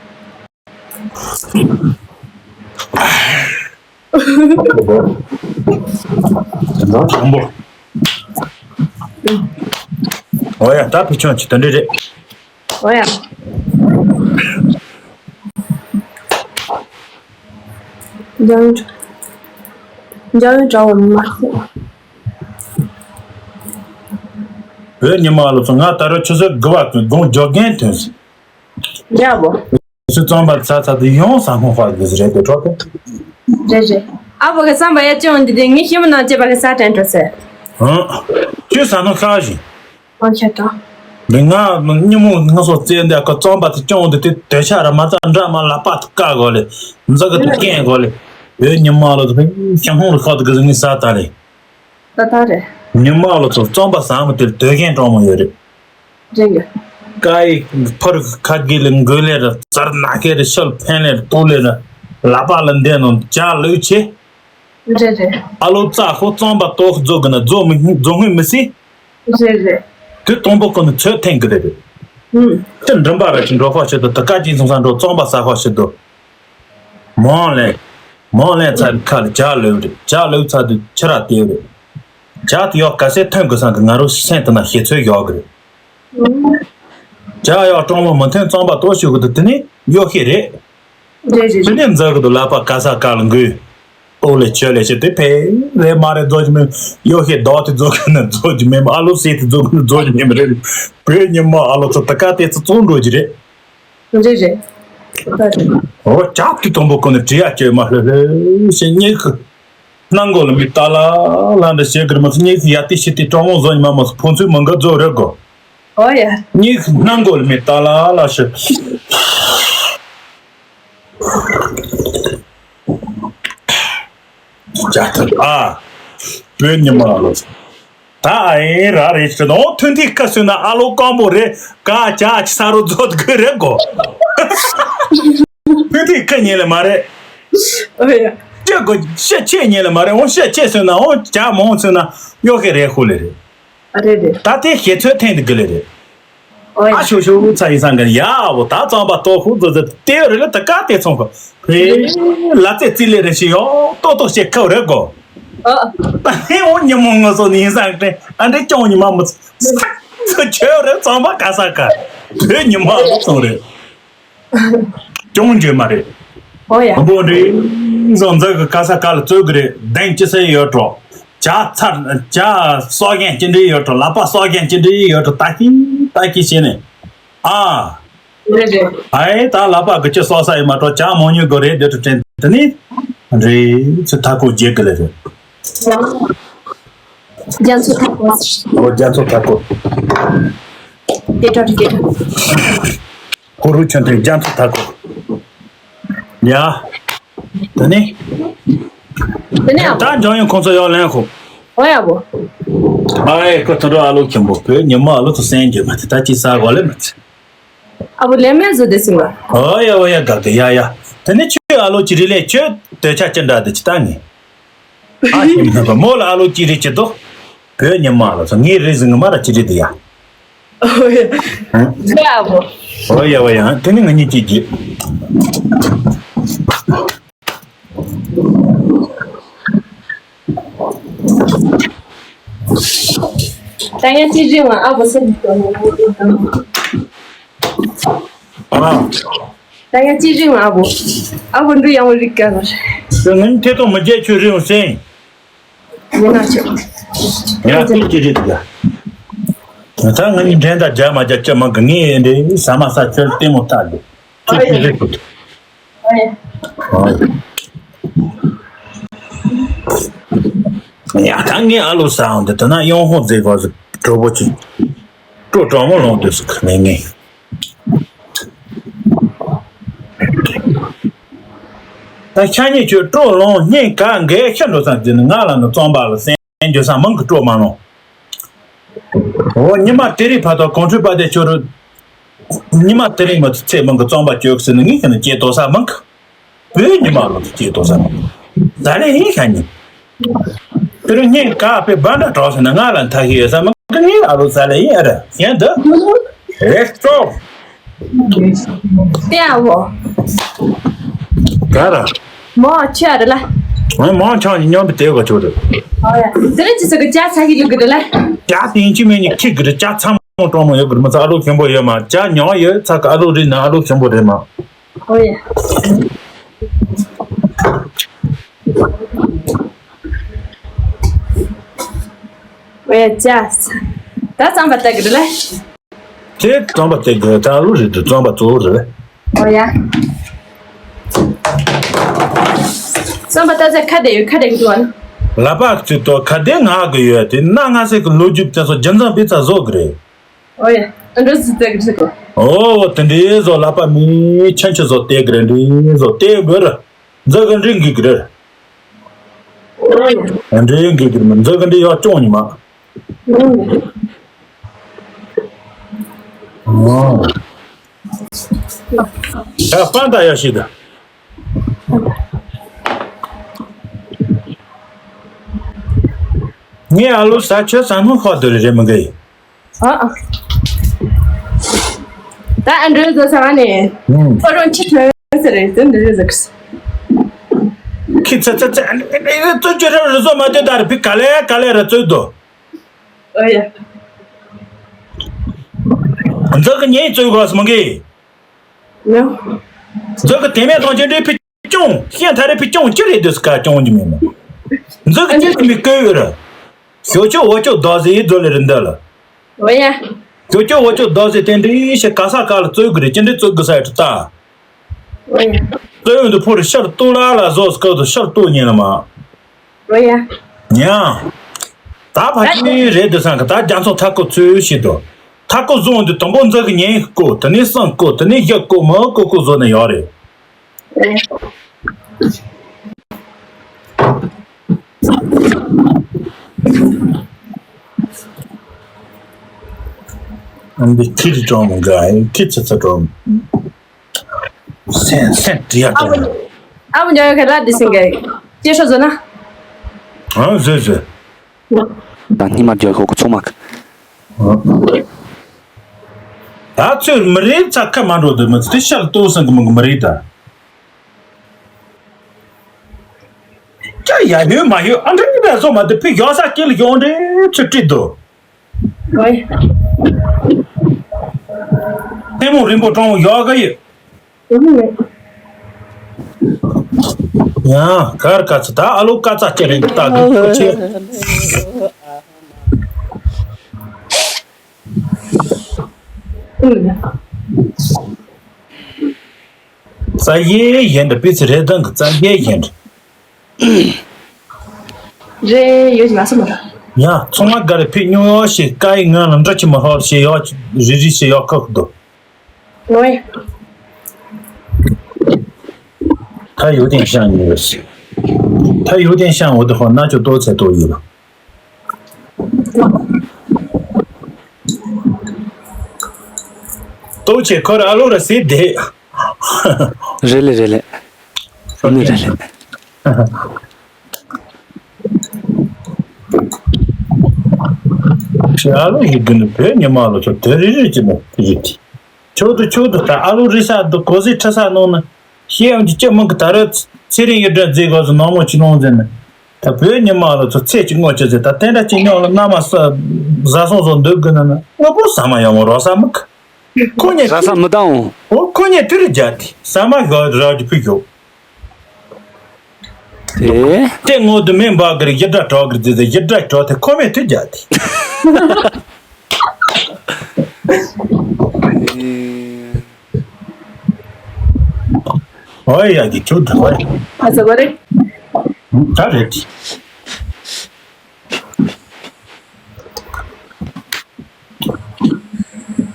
ད་དང་པོ། ཨོ་ཡ་ད་ཕི་ཆོན་ཅི་ད་འདི་རེད། ཨོ་ཡ། འཇམ་འཇམ་འདྲ་བོ་མ་ཤེས། བོད་ཉི་མ་ལོ་ཚོ་ང་ད་རུང་ཆུ་ཚོད་དགུ་པ་དགོང་འཇོག་རྒན་ཐོན་སོང་། འདྲ་བོ། སུ་རྩམ་པ་ཚ་ཚ་དུ་ཡོང་ས་ཧོང་ཧོ་གི་རེད་དེ་གྲོགས་པོ། རེད་རེད། ཨ་བོ་གི་བསམ་པ་ཡ་ཅི་ཡོང་འདི་དེ་ངའི་ཤི་མི་ནང་སྐྱེས་པ་གི་ས་དྲན་འགྲོ་ཟེར། ཧང་། ཁྱོད་ས་ནང་ཤག་བཞིན། ཨང་ཁྱེད་དང་། མི་ང་ཉིན་མོ་ང་སོ་བཙལ་འདི་ཨ་ཁ་རྩམ་པ་དུ་ཅོང་འདི་དེ་དོད་ཆ་ར་མ་རྩ་འདྲ་མ་ལ་པ་དུ་ཀ་གོ་ལེ། མཛའ་གི་དུ་ཀན་གོ་ལེ། བོད་ཉི་མ་ལོ་དུ་ཤང་ཧོང་རུ་ཁ་དུ་གི་ངའི་ས་ད་ལེ། ད་ད་རེད། ཉི་མ་ལོ་ཚོ་རྩམ་པ་ཟ་མི་དེར་དོད་རྒན་གྲོང་མོ་ཡོད་རེད། རེད་ཡ། ཀ་ཡི་ཕར་ཁ་གི་ལ་འགོས་ལེ་ར་ཙར་ན་ཁེ་རེ་ཤལ་ཕན་ལེ་ར་ཏོ་ལེ་ར་ལ་པ་ལ་འདན་ནོ་ཇ་ལུས་ཆེ། རེད་རེད། ཨ་ལོ་རྩ་ཁོ་རྩམ་པ་ཏོག་རྫོགས་གི་ན་རྫོགས་མི་རྫོགས་ངོས་མི་སྲིད། རེད་རེད། དེ་དང་པོ་ཁོ་ནི་ཚོད་ཐེངས་གི་རེད། ཧུམ། དེ་མགྲིན་པ་ར་ཅིག་འགྲོ་ཁ་ཤེད་དོ་དེ་ཀ་ཅིག་སོང་ས་འགྲོ་རྩམ་པ་ཟ་ཁ་ཤེད་དོ། མང་ལེ། མང་ལེ་ཚ་ཁ་ལ་ཇ་ལོས་རེད། ཇ་ལོས་ཚ་དུ་ཕྱི་ར་ཏེ་རེད། ཇ་དུ་ཡོག་ག་སེ་ཐོན་དགོས་སང་གི་ང་རོ་སེམས་དུ་ན་ཤེད་ཚོད་ཡོག་གི་རེད། ཇ་ཡོག་གྲོང་མོ་མི་ཐོན་རྩམ་པ་ཏོག་ཞུ་གི་དུ་དེ་ནི་ཡོག་ཤེད་རེད། རེད་རེད། དེ་ནས་མཛའ་གི་དུ་ལག་པ་ག་ས་ག་ལ་འགུལ། ཨོ་ལེ་ཆོས་ལེ་ཆེ་དེ་ཕེ་རེ་མ་རེ་རྫོགས་ཀྱི་མེད། ཡོ་ཤེ་ཟློག་དེ་རྫོགས་ཀྱི་ན་རྫོགས་ཀྱི་མེད། ཨ་ལོ་སེ་དེ་རྫོགས་ཀྱི་ན་རྫོགས་ཀྱི་མེད་མ་རེད། བོད་ཉི་མ་ཨ་ལོ་ཚོ་ད་ཀ་དེ་ཚོ་བཙོང་འགྲོ་གི་རེད། རེད་རེད། ཨོ་ཅག་དེ་དང་པོ་ཁོ་ནས་བྲིས་ཡ་བཅོས་མ་ལྷོད་ལྷོད་ཞེས་སྙེག་གི། སྣང་གོ་ལ་མི་ལྟ་ལ་ལ་འདྲ་བྱེད་གི་རེད་མ་གཏོགས་སྙེག་གི་ཡ་དེ་ཤི་དེ་གྲོགས་མོ་བཟོ་ཉི་མ་མ་སོ་ཕོ་མཚོའི་མི་འགའ་རྫོགས་རེད་གོ། ཨོ་ཡ། སྙེག་གི་སྣང་གོ་ལ་མི་ལྟ་ལ་ལ་ཞེས། ཅག་ཐུབ་ཨ། བོད་ཉི་མ་ལོ། ད་ཨེ་ར་རེད་ཅེ་ནོ་ཐུན་ཐིག་ཁ་སུན་ན་ཨ་ལོ་ཀམ་པོ་རེད་ཀ་ཅག་ཅི་ས་རུ་རྫོགས་དགོས་རེད་གོ། ཐུན་ཐིག་ཁ་ཉན་ལེ་མ་རེད། ཨོ་ཡ། ཅེ་གོ་ཤ་ཆེ་ཉན་ལེ་མ་རེད་འོ་ཤ་ཆེ་སུན་ན་འོ་ཅག་མང་སུན་ན་ཡོ་ཁེ་རེད་ཧུ་ལེ་རེད། རེད་རེད། ད་དེ་ཤེས་ཚོད་ཐེངས་དེ་དགོས་ལེ་རེད། ཨོ་ཡ། ཨ་ཤོ་ཤོ་ཚ་ཡིན་སང་གི་ཡ་བོ་ད་ཙམ་པ་ཏོ་ཧུ་ཙོ་ཙེ་ཏེ་རེ་ལེ་ད་ཀ་ཏེ་ཚོང་གོ་ཧེ་ལ་ཙེ་ཙི་ལེ་རེ་ཤི་ཡོ་ཏོ་ཏོ་ཤེ་ཁ་རེ་གོ། ཨ། ད་ཧེ་འོ་ཉི་མོ་ངོ་སོ་ནི་ཡིན་སང་གི་ཨ་འདྲེ་ཅོང་ཉི་མ་མོ་ཚ་ཚ་ཆོས་རེ་ཙམ་པ་ག་ས་ག་བོད་ཉི་མ་ལོ་ཚོང་རེ། ཅུང་འཇོན་མ་རེད། ཨོ་ཡ། བུ་འདྲེ་བཟང་འཛག་གི་ག་ས་ག་ལ་རྩོད་གི་རེད་གདེང་ཅི་སེ་ཡོད་འགྲོ། ཇ་ཚར་ཇ་སོག་རྒན་ཅི་འདྲེ་ཡོད་འགྲོ་ལག་པ་སོག་རྒན་ཅི་འདྲེ་ཡོད་འགྲོ་ལྟ་གི་ལྟ་གི་བྱས་ནས། ཨ། རེད་རེད། ཨའི་ད་ལག་པ་གི་ཅི་གསོག་ས་ཡི་མ་གཏོགས་ཇ་མང་ཉུང་གི་རེད། དེ་དུ་དྲན་དེ་ནི་རེད་ཚེ་ཐ་ཀོ་རྒྱལ་གི་ལ་རེད། རྒྱ་མཚོ་ཐ་ཀོ། ཨོ་རྒྱ་མཚོ་ཐ་ཀོ། དེ་འདྲ་རེད་དེ་འདྲ། ཀོ་རུ་ཆོན་ཐེ་རྒྱ་མཚོ་ཐ་ཀོ། ཡ། དེ་ནི། དེ་ནི་ཨ་ད་འཇང་ཡོང་ཁོང་ཚོ་ཡོག་ལན་ཁོ། ཨོ་ཡ་བོ། ཨའི་ཁོ་ཐུན་རོ་ཨ་ལོ་ཁྱིམ་པོ་བོད་ཉི་མ་ཨ་ལོ་ཚོ་སེང་རྒྱུ་མ་དེ་ད་ཅི་ས་གོ་ལེ་མ་ཚེ། ཨ་བོ་ལེ་མེ་བཟོ་དེ་སིང་བ། ཨོ་ཡ་ཨོ་ཡ་དགའ་གི་ཡ་ཡ། དེ་ནི་ཁྱོད་ཨ་ལོ་ཅི་རི་ལེ་ཁྱོད་དོལ་ཆ་ཅི་འདྲ་དེ་ཅི་ད་ངེ། ཨ་ཁྱིམ་ནི་བ་མོ་ལ་ཨ་ལོ་ཅི་རི་ཅི་དོ། བོད་ཉི་མ་ལ་ཚོ་ངའི་རི་ཟིང་ངི་མ་ར་ཅི་རི་དེ་ཡ། ཨོ་ཡ། ཨ་བོ། ཨོ་ཡ་ཨོ་ཡ་དེ་ནི་ང་གཉིས་ཅི་རྒྱུ། ད་ཡང་ཅི་རིང་བ་ཨ་བོ་སེམས་ཏོ་ནོ་བོ་དང་། ཨ། ད་ཡང་ཅི་རིང་བ་ཨ་བོ། ཨ་བོ་འདུ་ཡང་བོ་རིག་ག་ལ། དེ་ངན་ཐེ་ཏོ་མི་རྒྱལ་ཆུ་རིང་སེང་། ཡིན་ན་ཆོག་ཡང་ཅི་ཅི་རིག་ག་ད་ངན་འདྲེན་ད་རྒྱ་མ་རྒྱ་ཅི་མང་གི་ངས་འདི་ས་མ་ས་ཆོལ་ལྟད་མོ་ལྟ་དགོས། ཁྱོད་ཀྱི་རེད་གོ། ཡ་ད་ངས་ཨ་ལོ་ཟ་འོང་དེ་ད་ན་ཡོང་ཧོ་མཛེས་གོ་ཟིག་གྲོགས་པོ་ཅིག་སྤྲོ་གྲོགས་མོ་ལོང་དུས་སུ་ཁ་ནས་ངས། ད་ཤ་ཉེ་ཁྱོད་སྤྲོ་ལོང་སྙིང་ག་འགའི་ཤ་འགྲོ་ཙང་དེ་ནི་ང་ལ་ནི་རྩོམ་པ་ལ་སེམས་འགྱོ་ས་མང་གི་སྤྲོ་མ་ལོང་། འོ་ཉི་མ་དེ་རིང་ཕ་ཐོག་གོང་ཁྲོས་པ་དེ་ཁྱོད་རུ། ཉི་མ་དེ་རིང་མ་ཚེ་མང་གི་རྩོམ་པ་སྐྱོད་ཟེར་ནས་ངས་ཁྱེད་ནི་སྐྱེས་དོ་ས་མང་གི་བོད་ཉི་མ་ལོ་ཚོ་སྐྱེས་དོ་ས་མང་གི་ད་ལན་ཡིན་ཤ་ཉེ། དེ་རུ་སྙིང་ག་པའི་བ་འདྲ་གྲོགས་ཟེར་ན་ང་ལ་མཐའ་ཤི་ཡོད་ས་མང་གི་ངས་ཨ་ལོ་ས་ལ་ཡིན་ཨ་ར་ཡན་དུ་རེད་སྤྲོ། ཏེ་ཨ་བོ། ག་ར། མོ་ཆེ་ཨ་ར་ལ། ང་མོ་ཆང་ཉམས་པའི་དེ་ག་ཆོག་རེད། ཨོ་ཡ། དེ་རིང་ཅི་ཟེར་གི་ཇ་ཚ་གི་ལུག་གི་རེད་ལ། ཇ་དེ་ཡིན་གཅིག་མིན་གཉིས་ཁྱི་གི་རེད། ཇ་ཚ་མོ་གྲང་མོ་ཡོད་གི་རེད། མ་ཚ་ཨ་ལོ་ཞིམ་པོ་ཡོད་མ། ཇ་ཉོ་ཡོད་ཚ་གི་ཨ་ལོ་རིག་ན་ཨ་ལོ་ཞིམ་པོ་རེད་མ། ཨོ་ཡ། ཨོ་ཡ་ཇ་ཚ། ད་རྩམ་པ་ལྟ་གི་རེད་ལ། དེ་རྩམ་པ་དེ་གི་ད་ལུ་རེད་དུ་རྩམ་པ་གཙོ་བོ་རེད། ཨོ་ཡ། རྩམ་པ་ད་ཚེ་ཁ་བདེ་ཡོད་ཁ་བདེ་གི་འདུག་ཨ་ན། ལ་པག་ཚོས་ཏོ་ཁ་བདེ་ངག་གི་ཡོད་དེ་ན་ང་ཚེ་གི་ལོ་རྒྱུས་དེ་ཚོ་རྒྱུན་འཛིན་པའི་ཚ་བཟོ་གི་རེད། ཨོ་ཡ། ཨ་འགྲོ་ཟི་ཚེ་གི་ཚེ་གི། ཨོ་དེ་འདྲའི་བཟོ་ལ་པ་མི་ཆེན་ཆེ་བཟོ་དེ་གི་རེད་འདྲའི་བཟོ་དེ་དགོས་རེད། འཛོ་གི་འདྲའི་འགི་གི་རེད། ཨོ་ཡ། འདྲའི་འགི་གི་རེད་མི་འཛོ་གི་འདྲའི་ཡོ་ཅོང་ཉི་མ། ཨོ་ཡ། ཨོ། ད་པན་ད་ཡ་ཤི་ད། ངས་ཨ་ལོ་ཟ་ཆོས་ཟ་སྣུམ་ཤོག་དུ་རེ་རེ་མི་འགའ་ཡི། ཨ། ད་ཨ་འགྲོ་ཟ་ས་ནས། ཨུམ། ཁོ་རང་ཆི་ཐོན་ཟེར་རེད་དེ་འདི་རེད་ཟེར། ཁི་ཚ་ཚ་ཚ་ཨ་ནི་ཨ་ནི་ཨ་ནི་ཙོ་ཅོ་ར་རི་ཟོ་མ་དེ་ད་རེ་བི་ག་ལེ་ག་ལེ་ར་ཙོ་དོ། ཨོ་ཡ། འཛག་གི་ཉེ་ཙོ་གོ་སི་མ་གི། ཡ། འཛག་གི་དེ་མེད་ཐོང་ཅན་དེ་ཕི་ཅུང་ཤེས་ཐ་རེ་ཕི་ཅུང་ཅི་རེད་དུས་ཀ་ཅུང་ཅི་མེད་མ། འཛག་གི་ཅི་མི་ཀོ་ཡོད་ར། ཞོ་ཅོ་འོ་ཅོ་དོ་ཟེ་ཡི་དོ་ལེ་རི་འདི་ལ། ཨོ་ཡ། ཞོ་ཅོ་འོ་ཅོ་དོ་ཟེ་དེ་འདྲི་ཤེ་ག་ས་ག་ལ་ཙོ་གི་རེད་ཅི་འདྲི་ཙོ་གི་ས་ཡ་ཏུ་ཏ། ཨོ་ཡ། ཙོ་ཡོད་འདི་ཕོ་རི་ཤར་ཏུ་ལ་ལ་ཟོ་སྐབས་དུ་ཤར་ཏུ་ཉེ་ལ་མ། ཨོ་ཡ། ཉ། ད་ཕ་ཆི་རེད་དུ་སང་གི་ད་རྒྱ་མཚོ་མཐའ་ཀོ་ཚོས་ཤི་དོ། མཐའ་ཀོ་བཟུང་དུ་དང་པོ་འཛག་གི་ཉེ་ཀོ་དེ་ནས་སང་ཀོ་དེ་ནས་ཡ་ཀོ་མ་ཀོ་ཀོ་བཟོ་ནས་ཡོད་རེད། ཨ་འདི་ཁྱི་རི་ཀྲོང་ག་ཁྱི་ཚ་ཚ་ཀྲོང་། སེམས་སེམས་དྲི་ཡ་ཀྲོང་། ཨ་མ་ཉོ་ཡོད་ཁ་ལ་འདི་སེང་གེ་སྐྱེ་ཤོག་བཟོ་ན། ཨ་བཟོས་བཟོས། ད་སྙིང་མ་རྒྱག་ཤོག་གི་ཚོང་མ། ད་ཚོད་མི་རེད་ཚ་ཁ་མ་འགྲོ་འདི་མི་ཚེ་ཤར་ཏོ་སང་གི་མི་གི་མི་རེད་ད། ཅག་ཡ་ཡོད་མ་ཡོད་ཨ་འདྲ་ནི་བས་བཟོ་མ་དེ་ཕི་ཡོ་ས་སྐྱིད་ལ་ཡོང་འདྲེ་ཚུལ་བྲིས་འདུག་ཨོའི། ཐལ་མོ་རིང་པོ་གྲོང་ཡོག་ག་ཡོད། ཡང་གར་ག་ཚ་ད་ཨ་ལོ་ཀ་ཙ་ཅེ་རེད་ད་གི་ཁོ་ཆེ། རྩ་ཡེ་ཡན་འདྲ་པི་ཚི་རེ་དང་གི་རྩ་ཡེ་ཡན་འདྲ། རེ་ཡོད་ཀྱི་མ་སོང་མ་ར། ཡ་ཚོང་བ་ག་རེ་ཕེབས་སྙུང་ཡོ་ཞེས་ཀ་ཡི་ངང་ལ་འདྲ་ཆི་མ་ཧོར་ཞེས་ཡོ་རི་རི་ཞེས་ཡོ་ཁག་འདུག་ངོས། 他有点像你的，他有点像我的话，那就多才多艺了。多谢可拉鲁的谁的？རེད་ལེ་རེད་ལེ། ནི་རེད་ལེ། ཁྱེད་ཨ་ལོ་ཡི་དུ་ནི་བོད་ཉི་མ་ལོ་ཚོ་དོན་རེ་རེ་ཅི་མོ་རེད། ཆོག་ཏུ་ཆོག་ཏུ་ད་ཨ་ལོ་རི་ས་དུ་གོ་སི་ཁྲི་ས་ནང་ན་ཤེས་ཡང་གི་ཅི་མང་གི་ད་ར་ཚེ་རིང་ཡི་སྒྲ་མཛེས་གོ་སི་ནང་མོ་ཅི་ནང་ཟེར་ན། ད་བོད་ཉི་མ་ལོ་ཚོ་ཚེ་གཅིག་ངོ་ཅི་ཟེར་ད་དེ་འདྲ་ཅི་ཉོག་ལ་མནའ་མ་ས་བཟའ་སོང་བཟོ་འདོད་དགོས་ན་ན་དངོས་པོ་ཟ་མ་ཡོང་བ་རོ་ས་མི་གི་ཁོ་ཉེ་ར་ས་མི་དང་། འོ་ཁོ་ཉེ་དུ་རི་རྒྱ་དེ་ས་མ་ཡོ་ར་གི་ཕུ་ཡོ། དེ། དེ་ངོ་དུ་མེ་འབག་གི་རི་ཡི་སྒྲ་གྲོག་གི་རྫི་ཟེར་ཡི་སྒྲ་གྲོག་དེ་ཁོ་མེ་དུ་རྒྱ་དེ། ཨོ་ཡ་གི་ཁྱོད་དུ་བ། ཨ་ཙི་བ་རེད། ད་རེད།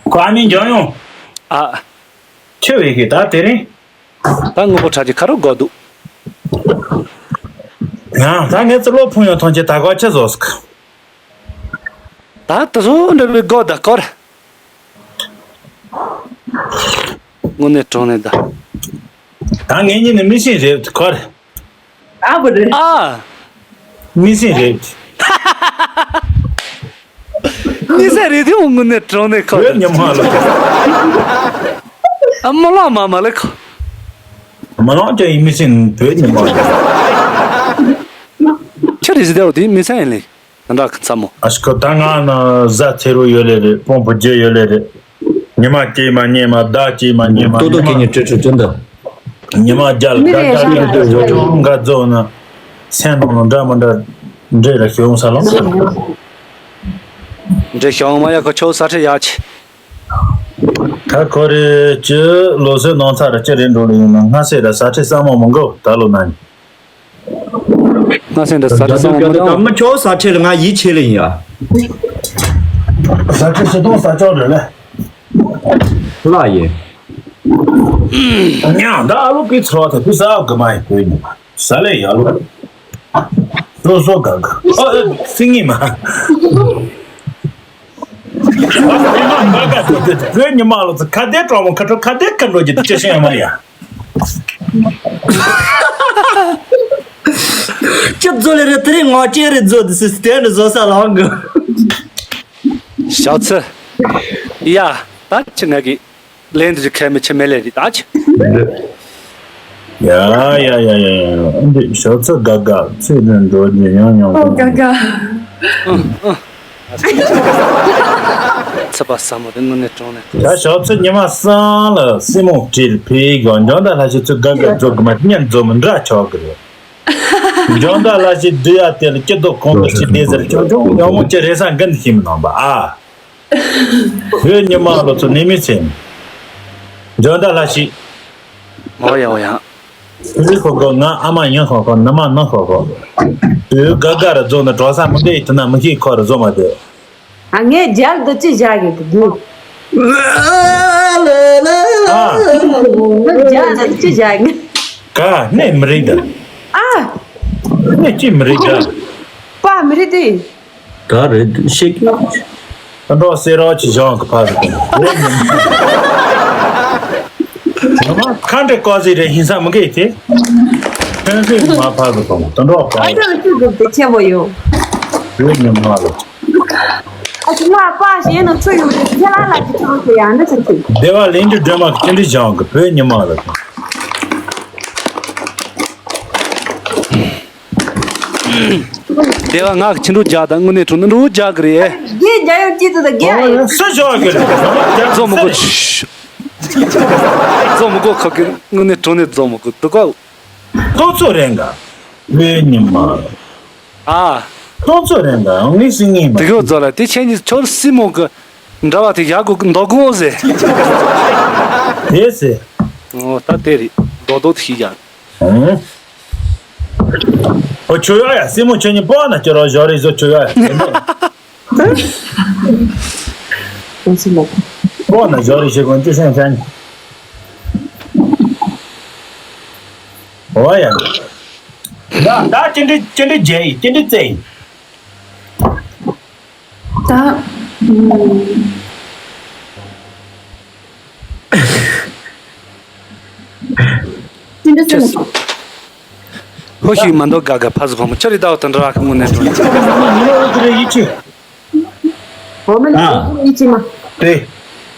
ཁོ་ཨ་ནི་འཇོན་ཡོང་། ཨ། ཆེ་བའི་གི་ད་དེ་རིང་། ད་དངོས་པོ་ཁྲག་གི་ཁ་རུ་སྒོ་འདུག་ཡང་ད་ངས་ཙི་ལོ་ཕུང་ཡོང་ཐོན་ཆེ་ད་གོ་ཆེ་བཟོ་སི་ཀ་ད་དུ་སུ་འདྲ་བའི་སྒོ་ད་སྐོར། དངོས་གནས་གྲོང་ནས་ད། ད་ངེད་གཉིས་ནི་མི་ཤེས་རེད་ཁོར། ཨ་བུ་རེད། ཨ། མི་ཤེས་རེད། མི་ཤེས་རེད་དེ་དངོས་གནས་གྲོང་ནས་ཁོར། བོད་ཉི་མ་ལ། ཨ་མ་ལ་མ་མ་ལ་ཁོ། མ་ལ་ཅི་ཡིན་མི་ཤེས་བོད་ཉི་མ་ལ། ཁྱོད་རེད་ཟེར་དེ་མི་ཤེས་ཡིན་ལེ། ན་འདྲ་ཁ་ཚ་མོ། ཨ་ཤི་ཁོ་ད་ང་ན་བཟའ་ཚེ་རུ་ཡོད་ལེ་རེད། དཔོན་པོ་རྒྱུ་ཡོད་ལེ་རེད། ཉི་མ་སྐྱེས་མ་ཉེས་མ་ཟླ་སྐྱེས་མ་ཉེས་མ། ཏོ་ཏོ་ཉི་མ་སྐྱེས་ཉེས་སྤྲོད་སྤྲོད་སྤྲོད་འདི། ཉི་མ་རྒྱལ་མི་རེད་ཤག་ད་ད་ད་ད་ད་འགའ་རྫོགས་ན། སེམས་ནང་ལ་འདྲ་མི་འདྲ་འདྲེ་ལ་ཤོང་ས་ལོང་། འདྲེ་ཤོང་མ་ཡ་ཁོ་ཆོ་ས་ཁྲི་ཡ་ཆི། ད་ཁོ་རེ་ཅི་ལོ་སོའི་ནང་ཚ་ར་ཅི་རེད་འགྲོ་ལེ་ཡིན་ན་སྔ་སེ་ར་ས་ཁྲི་ས་མོ་མི་འགོ་ད་ལོ་ན་ནི། ང་སེམས་དུ་ས་ཁྲི་སོང་མི་ད་དང་། མི་ཁྱོད་ས་ཁྲི་ལ་ང་ཡིད་ཆེས་ལ་ཡིན་ཡ། ས་ཁྲི་ཞི་དང་ས་ཆོག་རེད་ལ། ལ་ཡིན། ཉང་ད་ཨ་ལོ་ཀི་ཚོ་ཐེ་ཕི་ས་གི་མ་ཡི་གོས་ཉི་མ་ས་ལེ་ཡ་ལོ། སོ་སོ་ག་ག་ཨ་ཨ་སི་ངི་མ། བོད་ཉི་མ་ལོ་ཚོ་ཁ་བརྡའི་གྲོགས་མོ་ཁ་གྲོགས་ཁ་བརྡའི་ཁ་འགྲོ་གི་དུ་ཅི་ཤེས་ཡ་མ་ཡ། ཅི་བཟོ་ལེ་རེད་དེ་རིང་ངོ་ཅེ་རེད་བཟོ་དེ་སི་སི་ཏན་རེད་བཟོ་ས་ལང་གི་ཞའོ་ཚི། ཡ། ད་ཅི་ང་གི་ལན་དུ་ཅི་ཁས་མི་ཆེ་མེ་ལེ་རེད་ད་ཅི། ཡ་ཡ་ཡ་ཡ་ཡ་འདི་ཞའོ་ཚི་དགའ་དགའ་ཚེ་རིང་འགྲོ་རྒྱུ་ཡང་ཡང་ཨོ་དགའ་དགའ། ཚེ་པ་ས་མོ་དེ་དངོས་གནས་གྲོང་ནས། ད་ཞོགས་ཚེ་ཉི་མ་སང་ལ་སྲིན་མོ་བྲིས་ཕེ་གོ་འཇོན་ད་ལྷ་ཞིག་ཚུ་ག་ག་རྫོགས་གི་མ་ཉན་རྫོགས་མི་འདྲ་ཆོག་གི་རེད། འཇོན་ད་ལྷ་ཞིག་བསྡུ་ཡ་དེ་ལ་སྐྱིད་སྡུག་གང་དུ་ཞིག་བསྡད་ཟེར་ཆུང་ཆུང་ཡང་མོ་ཅི་རེ་ས་འགན་ཤིམ་ནང་པ་ཨ། བོད་ཉི་མ་ལོ་ཚོ་ནི་མི་ཚེ་འཇོན་ད་ལྷ་ཞིག་ཨོ་ཡ་ཨོ་ཡ། ཨུ་ཁོ་ཁོ་ང་ཨ་མ་ཡིན་ཁོ་ཁོ་ནུ་མ་ནུ་ཁོ་ཁོ། དུས་ག་ག་རུ་འཛོམས་ན་གྲོགས་ས་མི་འདྲ་ཡི་དུ་ན་མི་ཤེས་ཁོ་རུ་འཛོམས་མ་དུས། ཨ་ངས་རྒྱལ་དུ་ཅི་བཞག་གི་དུ་དུ། ཨ། རྒྱལ་དུ་ཅི་བཞག་གི། ག་ནས་མི་རིགས་ད། ཨ། ནས་ཅི་མི་རིགས་ད། པ་མི་རིགས་དེ། ག་རེད་ཤེས་ཀྱི། ད་འགྲོ་སེ་རོགས་ཀྱི་གཞུང་གི་ཕ་རུ་གཏོང་། ཁ་འདྲེ་ཀོ་ཟི་རེ་ཧིན་ས་མི་གེ་ཏེ། ཁན་སི་མ་ཕ་རུ་གཏོང་། ད་འགྲོ་ཀོ། ཨ་ཅག་ཅིག་གི་དེ་ཆེ་བོ་ཡོད། བོད་ཉི་མ་ལ། ཨ་ཅག་ང་པ་ཞེ་ནོ་ཚུ་ཡོད་དེ་ཁྱེད་ལ་ལ་ཅི་ཚོ་ཡང་འདི་ཚོ་ཚུ། སྡེ་བ་ལིང་ཏུ་སྒྲོལ་མ་གི་ཅི་འདྲི་གཞུང་གི་བོད་ཉི་མ་ལ། སྡེ་བ་ང་གི་ཕྱི་འགྲོ་རྒྱག་དང་དངོས་གནས་དྲང་གནས་འགྲོ་རྒྱག་གི་རེད། རྒྱལ་རྒྱལ་ཡོད་ཅི་ཙི་དང་རྒྱལ་ཡོད། སུ་ཞོག་གི་རེད། རྫོང་མི་དགོ། རྫོང་མི་དགོ་ཁོ་གི་དངོས་གནས་དྲང་གནས་རྫོང་མི་དགོ་འདུག་ག་ཁོ་ཚོ་རེད་འགའ། བོད་ཉི་མ། ཨ། ཁོ་ཚོ་རེད་འགའ་ངས་སྲིད་ངེས་མ། དེ་གོ་རྫོ་ལ་དེ་ཆེན་གྱི་ཆོར་སྲིད་མོ་གི། འདྲ་བ་དེ་ཡག་གོ་འདོགས་གོ་ཟེ། དེ་ཟེ། ཨོ་ད་དེ་རེད། རྡོག་རྡོག་ཏུ་ཤི་ཀྱང་། ཨོ་ཆོས་ཡ་ཡ་སྲིན་མོ་ཁྱོད་གཉིས་པོ་ན་ཁྱོད་རང་ཞོར་རེ་བཟོ་ཆོས་ཡ་ཡ། པོ་ན་ཞོར་རེ་ཞེ་གོན་ཅི་སེང་ཆན། ཨོ་ཡ། ད་ད་ཅི་འདྲི་ཅི་འདྲི་རྒྱལ་ཡིན་ཅི་འདྲི་རྩེ་ཡིན། ད། ཨུམ། ཅི་འདྲ་ཟེར་ན། ཧོ་ཤི་མ་འདོག་ག་ག་ཕ་ཟི་ཕ་མོ་ཅི་རི་ད་བ་དང་འདྲ་བ་ཁ་མོ་ནས་འགྲོ་ཡིན། མི་ལ་འོ་དེ་རེ་ཡིད་ཆེས། འོ་མ་ལ་ཨ། འོ་དེ་རེ་ཡིད་ཆེས་མ། དེ།